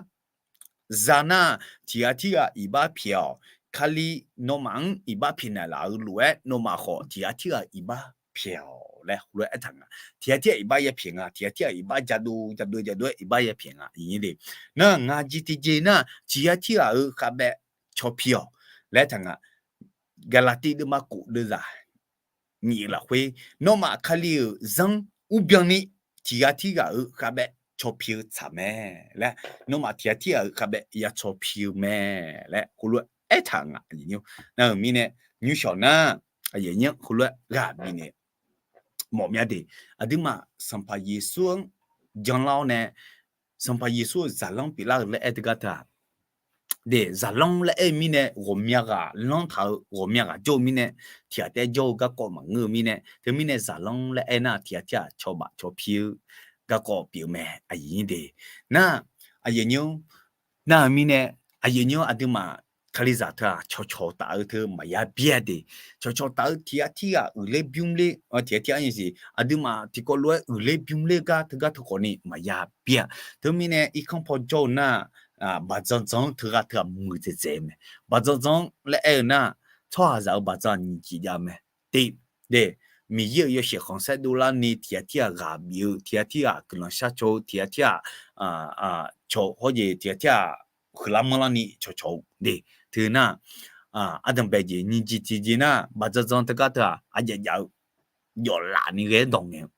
za nar, tiq ghaq tirghaq iqbax pyaeq-awq. Kali nawmaf-anr iqbax pyaeq naeqlaf-eu lof-aer, nawmaf khawf tiq ghaq tirghaq iqbax pyaeq-awq laer heulof-aer aertaq nga. Tiq ghaq tirghaq iqbax yapyaeq nga, tiq ghaq tirghaq iqbax jadov jadov jadov-aer iqbax yapyaeq nga iqnyir de. Nar ngaq jeq tiqjeq nar, tiq ghaq tirghaq-euq khavbaev caw pi-awq laer aertaq nga. Gaqlaqtiv deuvma kof deuvzaq nyiq lafkhoer, nawmaf Kali-euq zanr urbyan ni tiq ghaq tirghaq-euq khavbaev caw pi-eu tsaq mae laer, nawmaf tiq ghaq tirghaq-euq khavbaev ya caw pi-eu mae laer heulof-aer aertaq nga. Nar-euq mirnae nymrshawq nar, aqyuif aqnyir heulof-aer ghaq bifnaeq mawf mya de. Aqduimaf Sanqpaq Yeqsur-anr janlar-awr nae, Sanqpaq Yeqsur-euq zaqlanr pyeuflar-euq laer aer teugar teu-aq, de, zaqlanr laer aer-eu mirnae ghawqmya ghaq lanr taq-eu ghawqmya ghaq jawr-eu mirnae, tiq ghaq taef-aer jawr-eu garkawv maqngeur-eu mirnae, teumirnae zaqlanr laer aer nar tiq ghaq tirghaq cawba cawpi-eu garkawv pyeuf-eu mae, aqyuif de. Nar, aqyuif aqnyir, nar-euq mirnae, aqyuif aqnyir aqduimaf Kalizaq teu-aq cawqcawq taf-eu teu maqya byaer de. Cawqcawq taf-eu tiq ghaq tirghaq uiqler bymr ler, tiq ghaq tirghaq arnyi siq aqduimaf tiqkawv lof-aer uiqler bymr ler gar teugar teu khawfni maqya byaer-a. Teumirnae irkanr paw jawr-eu nar, baqdzan dzan-anr teugar teu-aq muiqdzaeq dzaeq-eu mae. Baqdzan dzan-anr laer aer-eu nar, tsawrhaqzaq-euq baqdzan nyiq jeq jav-eu mae. Tiq, de, Miqyaer-euq yawshaef khanqsaer dovlarni tiq ghaq tirghaq ghaq bif-eu, tiq ghaq tirghaq guiqlanq shar caw-eu, tiq ghaq tirghaq cawq hawr jeq tiq ghaq tirghaq huiqlar manrlarni cawqcawq-eu de. Teu nar, ardanqbae jeq nyiq jeq tiqjeq nar, baqdzan dzan teugar teu-aq aqjav jav-eu jawflaf ni ghae-aer dawq ngaeq-eu,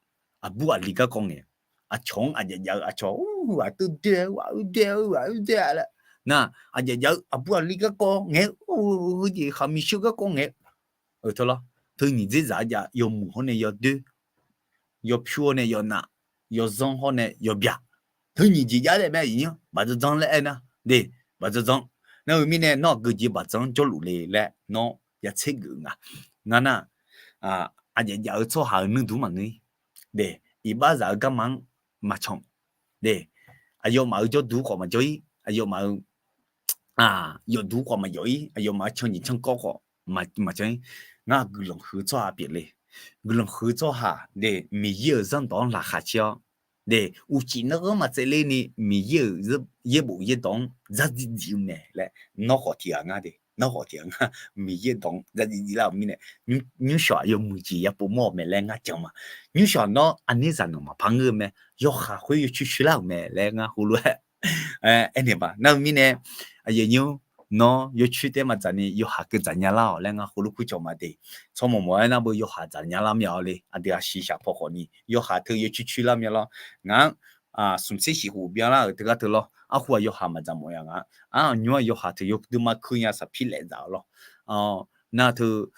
aqbur aqli garkawv ngaeq, aqcawq-anr aqjav jav-eu aqcawq, aqteu dae-eu aqoe dae-eu aqoe dae-a laer nar, aqjav jav-eu aqbur aqli garkawv ngaeq-eu, heujeq khaqmiq sheu garkawv ngaeq-eu, teu lar, teu nyiq dzer zaq-aer jav, yawmuiq hawr nae yawdoer, yawpyur hawr nae yawnav, yawzanr hawr nae yawbyaq, teu nyiq jeq jav daef mae. Aqyuif aqnyir baqdzan dzan laer aer nar de, baqdzan dzan. Nar-eu mirnae nawr aqgeu jeq baqdzan-anr jawrluf le laer nawr ya tser geuf nga. Ngar nar, aqjav jav-eu tsawrhaq-euq nuirduq maqngeur-ir de, iqbaxzaq-euq garma-anr maqcan de, aqyawfmaf-euq jawrduq khawf maqjawr-ir, aqyawfmaf-euq yawfduq khawf maqyawf-ir, aqyawfmaf-euq can nyiq can kawv khawf maqcan-ir. Ngar guiqlanq huiq-eu tsawrhaq pyeufle. Guiqlanq huiq-eu tsawrhaq de, Miqyaer-euq zanrdawq-anr laqkhaq caer-awr de, uqcif narghanr maqtsaevler ni Miqyaer-euq yaerbof yaerdawq-anr dzardziv dziv-eu mae laer, nawr khawf tiq ghaq ngar de, nawr khawf tiq ghaq ngar Miqyaer dawq-anr dzardziv dziv lar-euq mirnae, nymrshawq-aq yawmuiq jeq ya povmawr-euq mae laer ngar jan ma. Nymrshawq nawr aqnerzaq nanq maqpar ngeur-eu mae, yawhaq khoer yawcoer coer lar-euq mae laer ngar heulof-aer aernaeq ma. Nar-eu mirnae, aqyuif aqnyir, nawr yawcoer taef-aer maqdzaq ni yawhaq keuv dzaq nya lar-awq laer ngar heulof kur cawq ma de. Tsawrmawq mawq-aer nar beu yawhaq dzaq nya lar mya-awr le, aqdui aqsiq shaq paw khawf ni yawhaq teu yawcoer coer lar mya lawr. Ngaq-anr smq tser shiq khof byan lar-euq teugar teu lawr. Arhu-aq yawhaq maqdzaq mawf ya ngaq-anr. Aqnymr-aq yawhaq teu yawduima keuv nya saqpir laef dzaq-awr lawr. Nar teu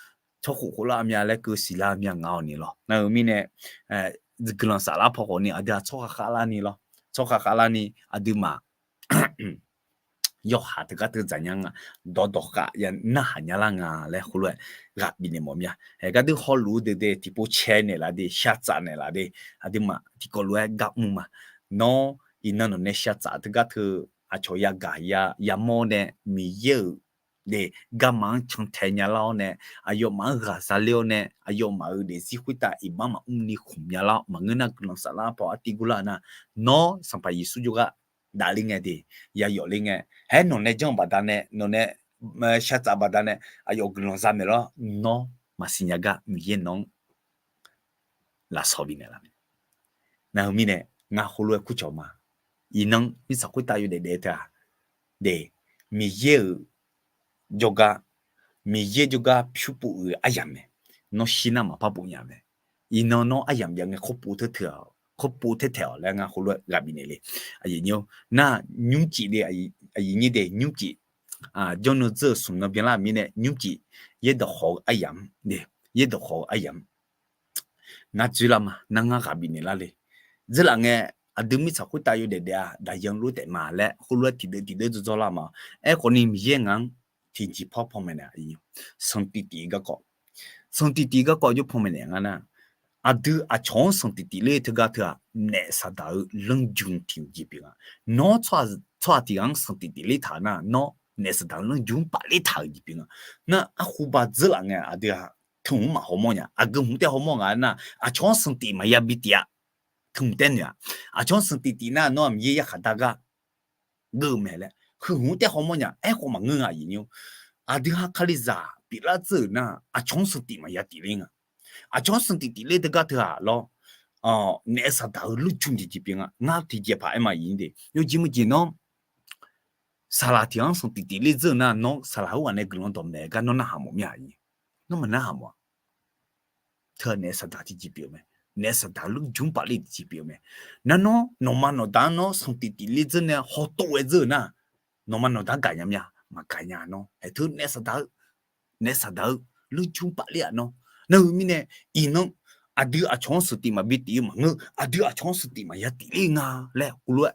tsawrkhof khof lar mya laer keuv siq lar mya ngaq-awq ni lawr. Nar-eu mirnae, guiqlanq saflar paw khawf ni aqdui-aq tsawrkhav khavlar ni lawr. Tsawrkhav khavlar ni aqduimaf yawhaq teugar teu dzaq nya nga, dawq dawq khav ya narhaq nya lar nga laer heulof-aer ghaq bifnaeq mawf mya. Haeq gardeur hawluf-eu deuq de tiqpov cae naeqlaf de, shar tsaf naeqlaf de, aqduimaf tiqkawv lof-aer gar mr ma. Nawr iqnan nawq nae shar tsaf teugar teu aqcawq yagaq yamawr nae Miqyaer-euq de garma-anr cantae nya lar-awr nae, aqyawfmaf-anr ghaq zaler-awr nae, aqyawfmaf-euq daefzir khoertav iqbax maqmr ni khmq nya lar-awr maqngeur nar guiqlanq saflar paw artiv gurlar nar, nawr Sanqpaq Yeqsur jawrgar dafler ngae de, yayawf ler ngae. Haer nawq nae janr-eu baqdanae, nawq nae shar tsaf baqdanae aqyawf guiqlanq za maeq lawr, nawr maqsiq nya gar Miqyaer nawq-anr lafsawq bifnaeq laf mae. Nar-eu mirnae ngar heulof-aer kur cawq ma. Iqnan mirtsaq khoertav yawdaef daef teu-aq, de, Miqyaer-euq jawrgar, Miqyaer jawrgar pyur pov-eu aryamq mae. Nawr shir nar maqpar pov nya mae. Iqnan nawr aryamq jav ngae khawrpov teu teu-aq, khawrpov taer taeq-awq laer ngar heulof-aer ghaq bifnaeq le. Aqyuif nyir-or, nar nymrcif de, aqyuif nyir de nymrcif, jawrnan dzeur-eu smq nan byanlar-euq mirnae nymrcif, yaerdawq khawf-eu aryamq, yaerdawq khawf-eu aryamq. Ngar dzoerlar ma, nar ngar ghaq bifnaeq lar le. Dzeurlaf ngae, aqdui mirtsaq khoertav yawdaef daef-a, daqyan lof taef ma laer heulof-aer tiqdeuv tiqdeuv dzawrdzawr lar ma. Aerkhawf ni Miqyaer ngaq-anr tiqjeq par panmaeq naeq, sanqtif tif-eu garkawv, sanqtif tif-eu garkawv jawr panmaeq naeq nga nar, aqdui aqcawq-anr sanqtif tif ler teugar teu-aq, naef saqdaq-eu lanrjm tiq jeq pyeuf nga. Nawr tsawrhaq tiq ghaq-anr sanqtif tif ler taq-eu nar, nawr naef saqdaq-eu lanrjm-anr pafler taq-euq jeq pyeuf nga. Nar arhu ba dzeurlaf ngae aqdui-aq, teu hmq-anr maqhawmawr nya. Aqgeu hmq taer hawmawr nga nar, aqcawq-anr sanqtif maqya bi tif-a. Teu hmq taer noeq-aq, aqcawq-anr sanqtif tif nar nawr-aq Miqyaer yarkhaq dar gar geuv-eu mae laer heu hmq-anr taer hawmawr nya. Aerkhawf maqngeur nga, aqyuif nyir-or. Aqdui ha Kalizaq pyeuflar dzeur-euq nar, aqcawq-anr sanqtif maqya tif ler nga. Aqcawq-anr sanqtif tif ler teugar teu-aq lawr, naef saqdaq-eu lanrjm tiq jeq pyeuf nga. Ngar tiqjeq paq-aer ma, aqyuif nyir de, yawjeq meujeq nawr saqlaq tiq ghaq-anr sanqtif tif ler dzeur-eu nar, nawr saqlaq khoerghaq nae guiqlanq dawqmaeq gar nawr narhaq mawf mir-a, aqyuif. Nawr maqnarhaq mawf-a. Teu-aq naef saqdaq tiq jeq pyeuf-eu mae. Naef saqdaq-eu lanrjm pafler tiq jeq pyeuf-eu mae. Nar nawr nawqma nawqda-anr nawr sanqtif tif ler dzeur nae hawtov-aer dzeur-eu nar, nawqma nawqda-anr gaqnya mir-a? Maqgaqnya nawr. Aerteu naef saqdaq-eu, naef saqdaq-eu lanrjm pafler-aq nawr. Nar heu mirnae, iqnan aqdui aqcawq-anr sanqtif maqbi tif-eu maqngeur, aqdui aqcawq-anr sanqtif maqya tif ler nga laer heulof-aer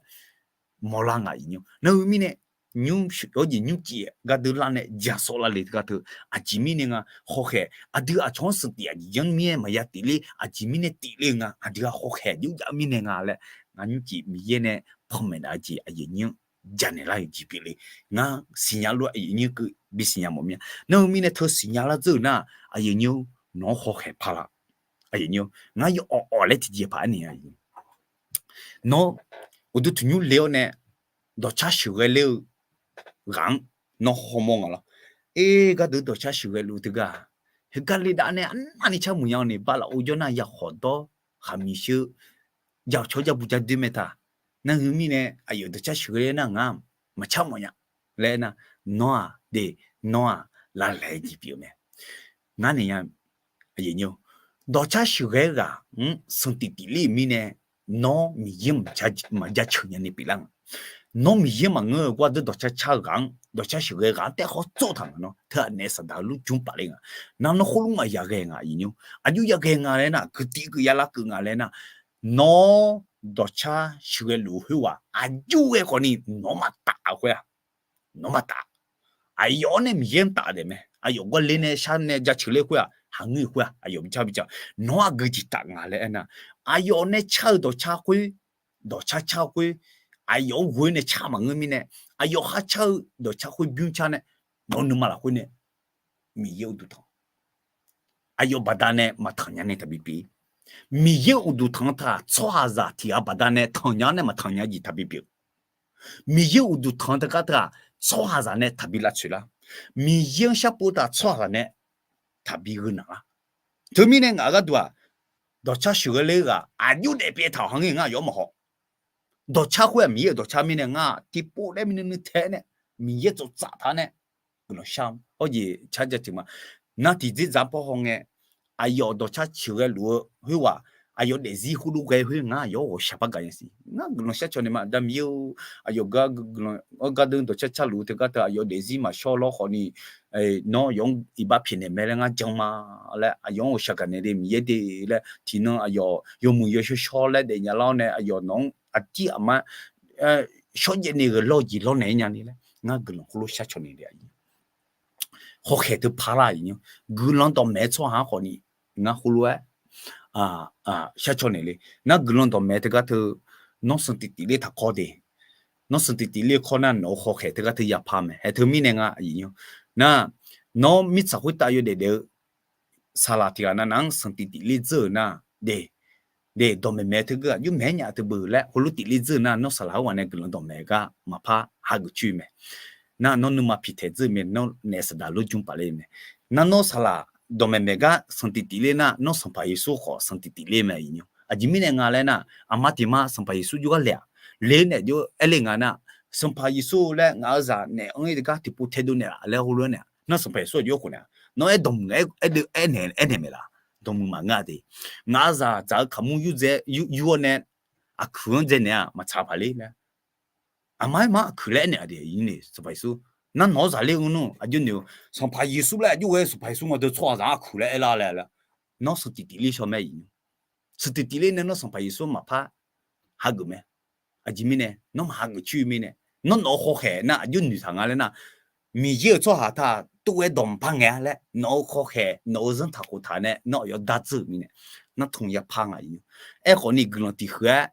mawrlar nga, aqyuif nyir-or. Nar heu mirnae, nymr sheuq-awr jeq nymrcif gardeuv lar nae jaqsawv lar le teugar teu, aqjeq mirnae nga hawkhaeq, aqdui aqcawq-anr sanqtif aqjeq janr mir-aer maqya tif ler, aqjeq mirnae tif ler-eu nga, aqdui-aq hawkhaeq jawrjav mirnae nga laer, ngar nymrcif Miqyaer nae panmaeq daq-eu jeq, aqyuif nyir-anr janaeq lar-eu jeq pyeuf le. Ngar siqnya lof-aer aqyuif nyir keuv bisiqnya mawf mir-a. Nar heu mirnae teu siqnya lar dzeur-euq nar, aqyuif nyir-or, nawq-anr hawkhaeq paq laf. Aqyuif nyir-or, ngar yawawq awq laer tiqjeq paq-aer naeq-a. Nawr uqduq tanqnymr le-awr nae dawqcar sheuqghae ler-eu ghaq-anr nawr hawmawr nga lawr. Aer, gardeuq dawqcar sheuqghae luf teugar, heugar le dav nae arnavni car muiq nya-awr ni, bala or jawr nar yakhawf dawr khaqmiq sheu, jaqcawq jar bu jar doer mae taq. Nar heu mirnae aqyawf dawqcar sheuqghae nar ngar maqcar mawf nya laer nar, nawr-aq de, nawr-aq lavlaeq jeq pyeuf-eu mae. Ngar naeq nya, dawqcar sheuqghae ghaq-anr sanqtif tif ler-euq mirnae, nawr Miqyaer maqjaceuq nyani pyeuflar nga. Nawr Miqyaer maqngeur-eu gardeuq dawqcar car-eu ghaq-anr, dawqcar sheuqghae ghaq-anr taef khawr tsov taq nga nawr. Teu-aq naef saqdaq-eu lanrjm pafler nga. Nar nawr khoerlof-aer yaghae nga, aqyuif nyir-or. Aqjox yaghae nga laer nar, kuiqtiv keuv yalav keuv nga laer nar, nawr dawqcar sheuqghae luf-eu khoerghaq aqjox ghae khawfni nawq-anr maqtaf khoer-aq, nawq-anr maqtaf. Aqyawf-anr nae Miqyaer-anr taf daef mae. Aqyawf gawrler nae shar nae jaceuq ler khoer-aq, haqngeur khoer-aq, aqyawf bicar bicar nawq-anr aqgeu jeq taf nga laer aernar, aqyawf nae car-eu dawqcar khoer, dawqcar car-eu khoer, aqyawf-anr ghoe nae car maqngeur mirnae, aqyawf khar car-eu dawqcar khoer bymr car nae, nawq-eu nuima lafkhoer nae Miqyaer uqduq tanq, aqyawf baqdanae maqtanq nya nae taqbi pyeuf. Miqyaer uqduq tanq-eu taq-aq, tsawrhaqzaq tiq ghaq baqdanae tanq nya-awr nae maqtanq nya jeq taqbi pyeuf. Miqyaer uqduq tanq-eu teugar teu-aq, tsawrhaqzaq nae taqbi lavtsoeq lar. Miqyaer-anr sharpov taq tsawrhaqzaq nae taqbi gheunaq lar. Teumirnae ngaq-euq gharduq-aq, dawqcar sheuqghae ler ghaq aqjox daef pyaev taq-awq, haqngeur ngar aqyawf-anr maqhaw. Dawqcar khoer-aq Miqyaer-euq dawqcar mirnae ngar tiqpov daef mirnae nuitaeq nae Miqyaer tsoftsaf taq nae guiqlanq shar-awr jeq car jaceuq ma. Nar tiqdzerdzaq-anr pawr hawngae, aqyawf dawqcar sheuqghae luf-eu khoerghaq aqyawf daefzir khoerlof ghae khoer ngar aqyawf-anr ghawqshaq par gaq nya siq. Ngar guiqlanq shar caw naeq ma, aqda Miqyaer-or, aqyawf gar guiqlanq-awr gardeuv dawqcar carluf-eu teugar teu aqyawf daefzir maqshawr lawr khawfni, nawr aqyawf-anr iqbax pyaeqnaeq mae laer ngar jan ma laer aqyawf-anr ghawqshaq gaq naeq le Miqyaer de laer tiqnan aqyawf yawmuiq yawshawr shawr laer daefnya lar-awr nae aqyawf nawq-anr aqdir aqmar shawrjaev ni ghae lawr-eu jeq lawrnaeq-aer nyani laer ngar guiqlanq khoerlof shar caw naeq le. Hawkhaeq teu parlar-aq, guiqlanq dawqmaeq-eu tsawrhaq-anr khawfni ngar khoerlof-aer shar caw naeq le. Ngar guiqlanq dawqmaeq teugar teu nawr sanqtif tif ler taqkawr de. Nawr sanqtif tif ler kawr nar nawq-eu hawkhaeq teugar teu yapar mae. Haeq teumirnae nga, nar, nawr mirtsaq khoertav yawdaef daef-eu saqlaq tiq ghaq nav nav-anr sanqtif tif ler dzeur-euq nar, de, de, dawqmaeq maeq-eu teugeur aqjox maeq-aer nya teu beu laer heulof tif ler dzeur-eu nar, nawr saqlaq-anr ghaq nae guiqlanq dawqmaeq gar maqpar hageuf coer mae. Nar, nawr nuima piqtaeq dzeur mae, nawr naef saqdaq lorjmr paf ler mae. Nar, nawr saqlaq dawqmaeq maeq gar sanqtif tif ler nar, nawr Sanqpaq Yeqsur khawf sanqtif tif ler mae, aqyuif nymr. Aqjeq mirnae nga laer nar, aqma tiq ma Sanqpaq Yeqsur jov gar le-aq, le nae jov aer le nga nar, Sanqpaq Yeqsur laer ngaq-euq zaq naef anr-ir gar tiqpov taedov naeq laf laer heulof-aer naeq-a. Nar, Sanqpaq Yeqsur aqjox khof naeq-a. Nawr aerdawq mq ngae aer, aer, aernaeq, aernaeq maeq laf. dawqmuiq maqngeur-a de. Ngaq-euq zaqdzaq-eu kaqmur yurdzae yur-awr nae aqkuiq-anr dzaenaeq-aq maqtsaq paq ler laer. Aqma-aer ma aqkuiq laer aernaeq-a de, aqyuif nyir ni Sanqpaq Yeqsur, nar nawq-anr zaqler-eu nmr aqjox noeq-eu, Sanqpaq Yeqsur laer aqjox ghae-eu Sanqpaq Yeqsur ngaq deuq tsawrhaqzaq-anr aqkuiq laer aerlar laer laer, nawr sheuq tiq tiq ler shaw mae, aqyuif nyir. Sheuq tiq tiq ler nae nawr Sanqpaq Yeqsur maqpar hageuf mae. Aqjeq mirnae nawr maqhageuf coer-eu mirnae, nawr nawq-euq khawkhaeq nar aqjox noeqtaq nga laer nar, Miqyaer-euq tsawrhaq taq tov-aer dawq maqpar ngaeq-a laer nawq-euq khawkhaeq nawq-euq zanrtaq khoftaq nae nawr aqyawf dardzeur-euq mirnae, nar tmq yapar nga, aqyuif nyir. Aerkhawf ni guiqlanq tiq huiq-aer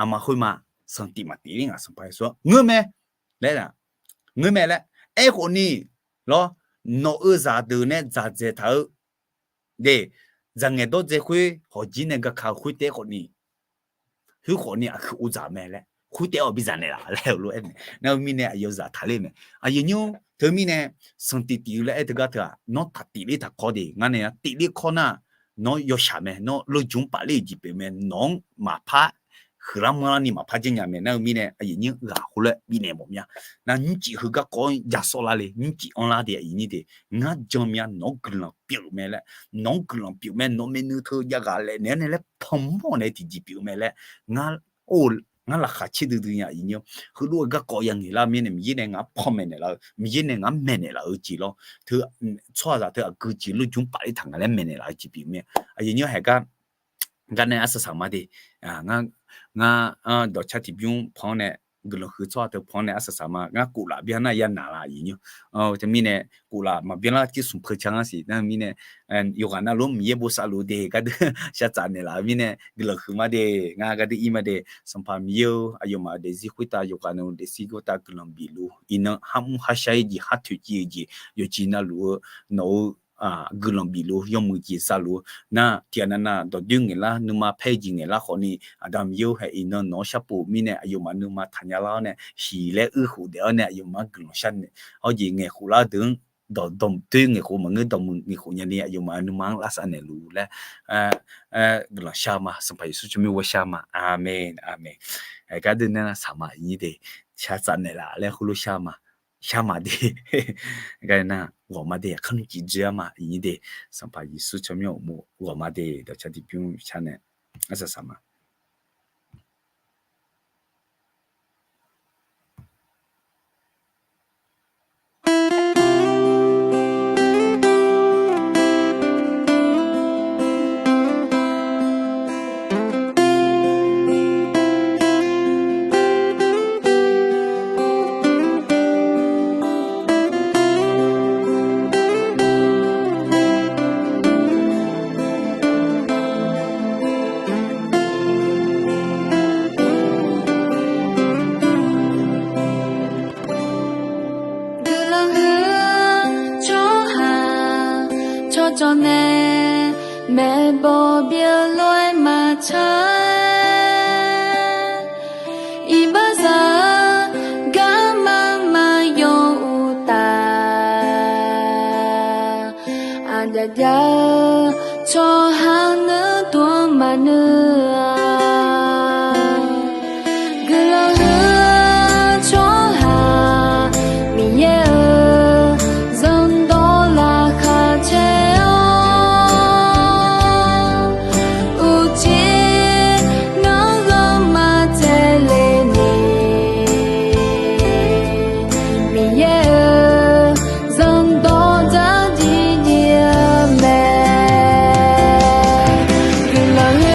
aqma khoerma sanqtif maqtif ler ngaq Sanqpaq Yeqsur-anr ngeur mae laer, ngeur mae laer. Aerkhawf ni lawr, nawq-euq zaqdeuq nae dzaqdzaeq taq-eu de, dzaqngaeq dawrdzae khoer hawqjir nae gaka-eu khoer taef-aer khawf ni, khoerkhawf ni aqkuiq ov dzaq mae laer, khoer taef-aer awq bi dzaq naeqlaf laer-eu lof-aer mae. Nar-eu mirnae aqyawf zaq taq ler mae. Aqyuif nyir-or, teu mirnae sanqtif tif-eu laer aer teugar teu-aq, nawr taq tif ler taq kawr de, ngar nae nar tif ler kawr nar, nawr yawshaq mae, nawr lojmq paf ler-euq jeq pyeuf mae, nawq-anr maqpar huiqlar manrlar ni maqpar janrnya mae. Nar-eu mirnae aqyuif nyir ghaq khoerlof-aer bifnaeq mawf mya. Nar nymrcif heu garkawv-anr ja sawr lar le, nymrcif anrlar de, aqyuif nyir de. Ngar jan mya, nawq-anr guiqlanq pyeuf mae laer, nawq-anr guiqlanq pyeuf mae, nawq maeqnui teu jav ghaq laef naeq-anr nae laer panmawr nae tiqjeq pyeuf mae laer, ngar ngar laqkhaq caerdui dui nya, aqyuif nyir-or. Heulof-aer garkawv ya ngaeqlar mirnae Miqyaer nae ngaq-anr panmaeq naeqlaf-eu, Miqyaer nae ngaq-anr maeqnaeq laf-eu jeq lawr. Teu tsawrhaqzaq teu aqgeu jeq lojmq paf ler taq ngaq laer maeqnaeq laf-eu jeq pyeuf mae. Aqyuif nyir-or, haeq gar gar nae arsaq saq ma de. Ngar, ngar dawqcar tiqbymr pan-anr nae, guiqlanq huiq tsawrhaq teu pan-anr nae arsaq saq ma. Ngar koflaf byan nar ya naq la, aqyuif nyir-or. Teumirnae koflaf maqbyan lar tser smq peu ca ngar siq nar-eu mirnae, yawqghaq navluf-anr Miqyaer bosav luf de gardeur shartsaf naeqlaf-eu mirnae guiqlanq huiq ma de. Ngar gardeur ir ma de. Sanqpaq Miqyaer-or, aqyawfmaf-euq daefzir khoertav yawqghaq navluf daefzir khoertav guiqlanq bifluf, iqnan har mr har shar-ir jeq har toeqciv-eu jeq yawqjeq navluf-eu nawq-eu guiqlanq bifluf, yawmuiq jeq zavluf-eu nar, tiqghaq navnav dawqdoer ngaeqlar, nuima paer jeq ngaeqlar khawfni, Aqda Miqyaer-or, haeq iqnan nawq-anr sharpov mirnae aqyawfmaf nuima taqnya lar-awr nae, hiq laer uir khof daef-awr nae aqyawfmaf-anr guiqlanq sharnaeq hawr jeq ngaeqkhof lar deuq-anr, dawq dawqdoer ngaeqkhof maqngeur, dawqmuiq ngaeqkhof nyani aqyawfmaf-euq nuima-anr lavsav naeqluf laer guiqlanq shar ma. Sanqpaq Yeqsur tsawrmyanr gharshar ma. Aqmeq, aqmeq. Gardeur nar saq ma, aqnyir de. Shartsaf naeqlaf laer heulof shar ma. Shar ma de. Gar nar ghawq ma de, aqkar nmr cif dzoer-ar ma, aqnyir de. Sanqpaq Yeqsur tsawrmyanr uqmov ghawq ma de, dawqcar tiqbymr shar nae arsaq saq ma. Guiqlanq huiq-eu tsawrhaq tsawrcawv nae maeqbawq byeuf lof-aer maqtsaq. Iqbaxzaq-eu garma maqyaw uqtaf, aqjaf jav-eu tsawrhaq nuidov-anr maqnui.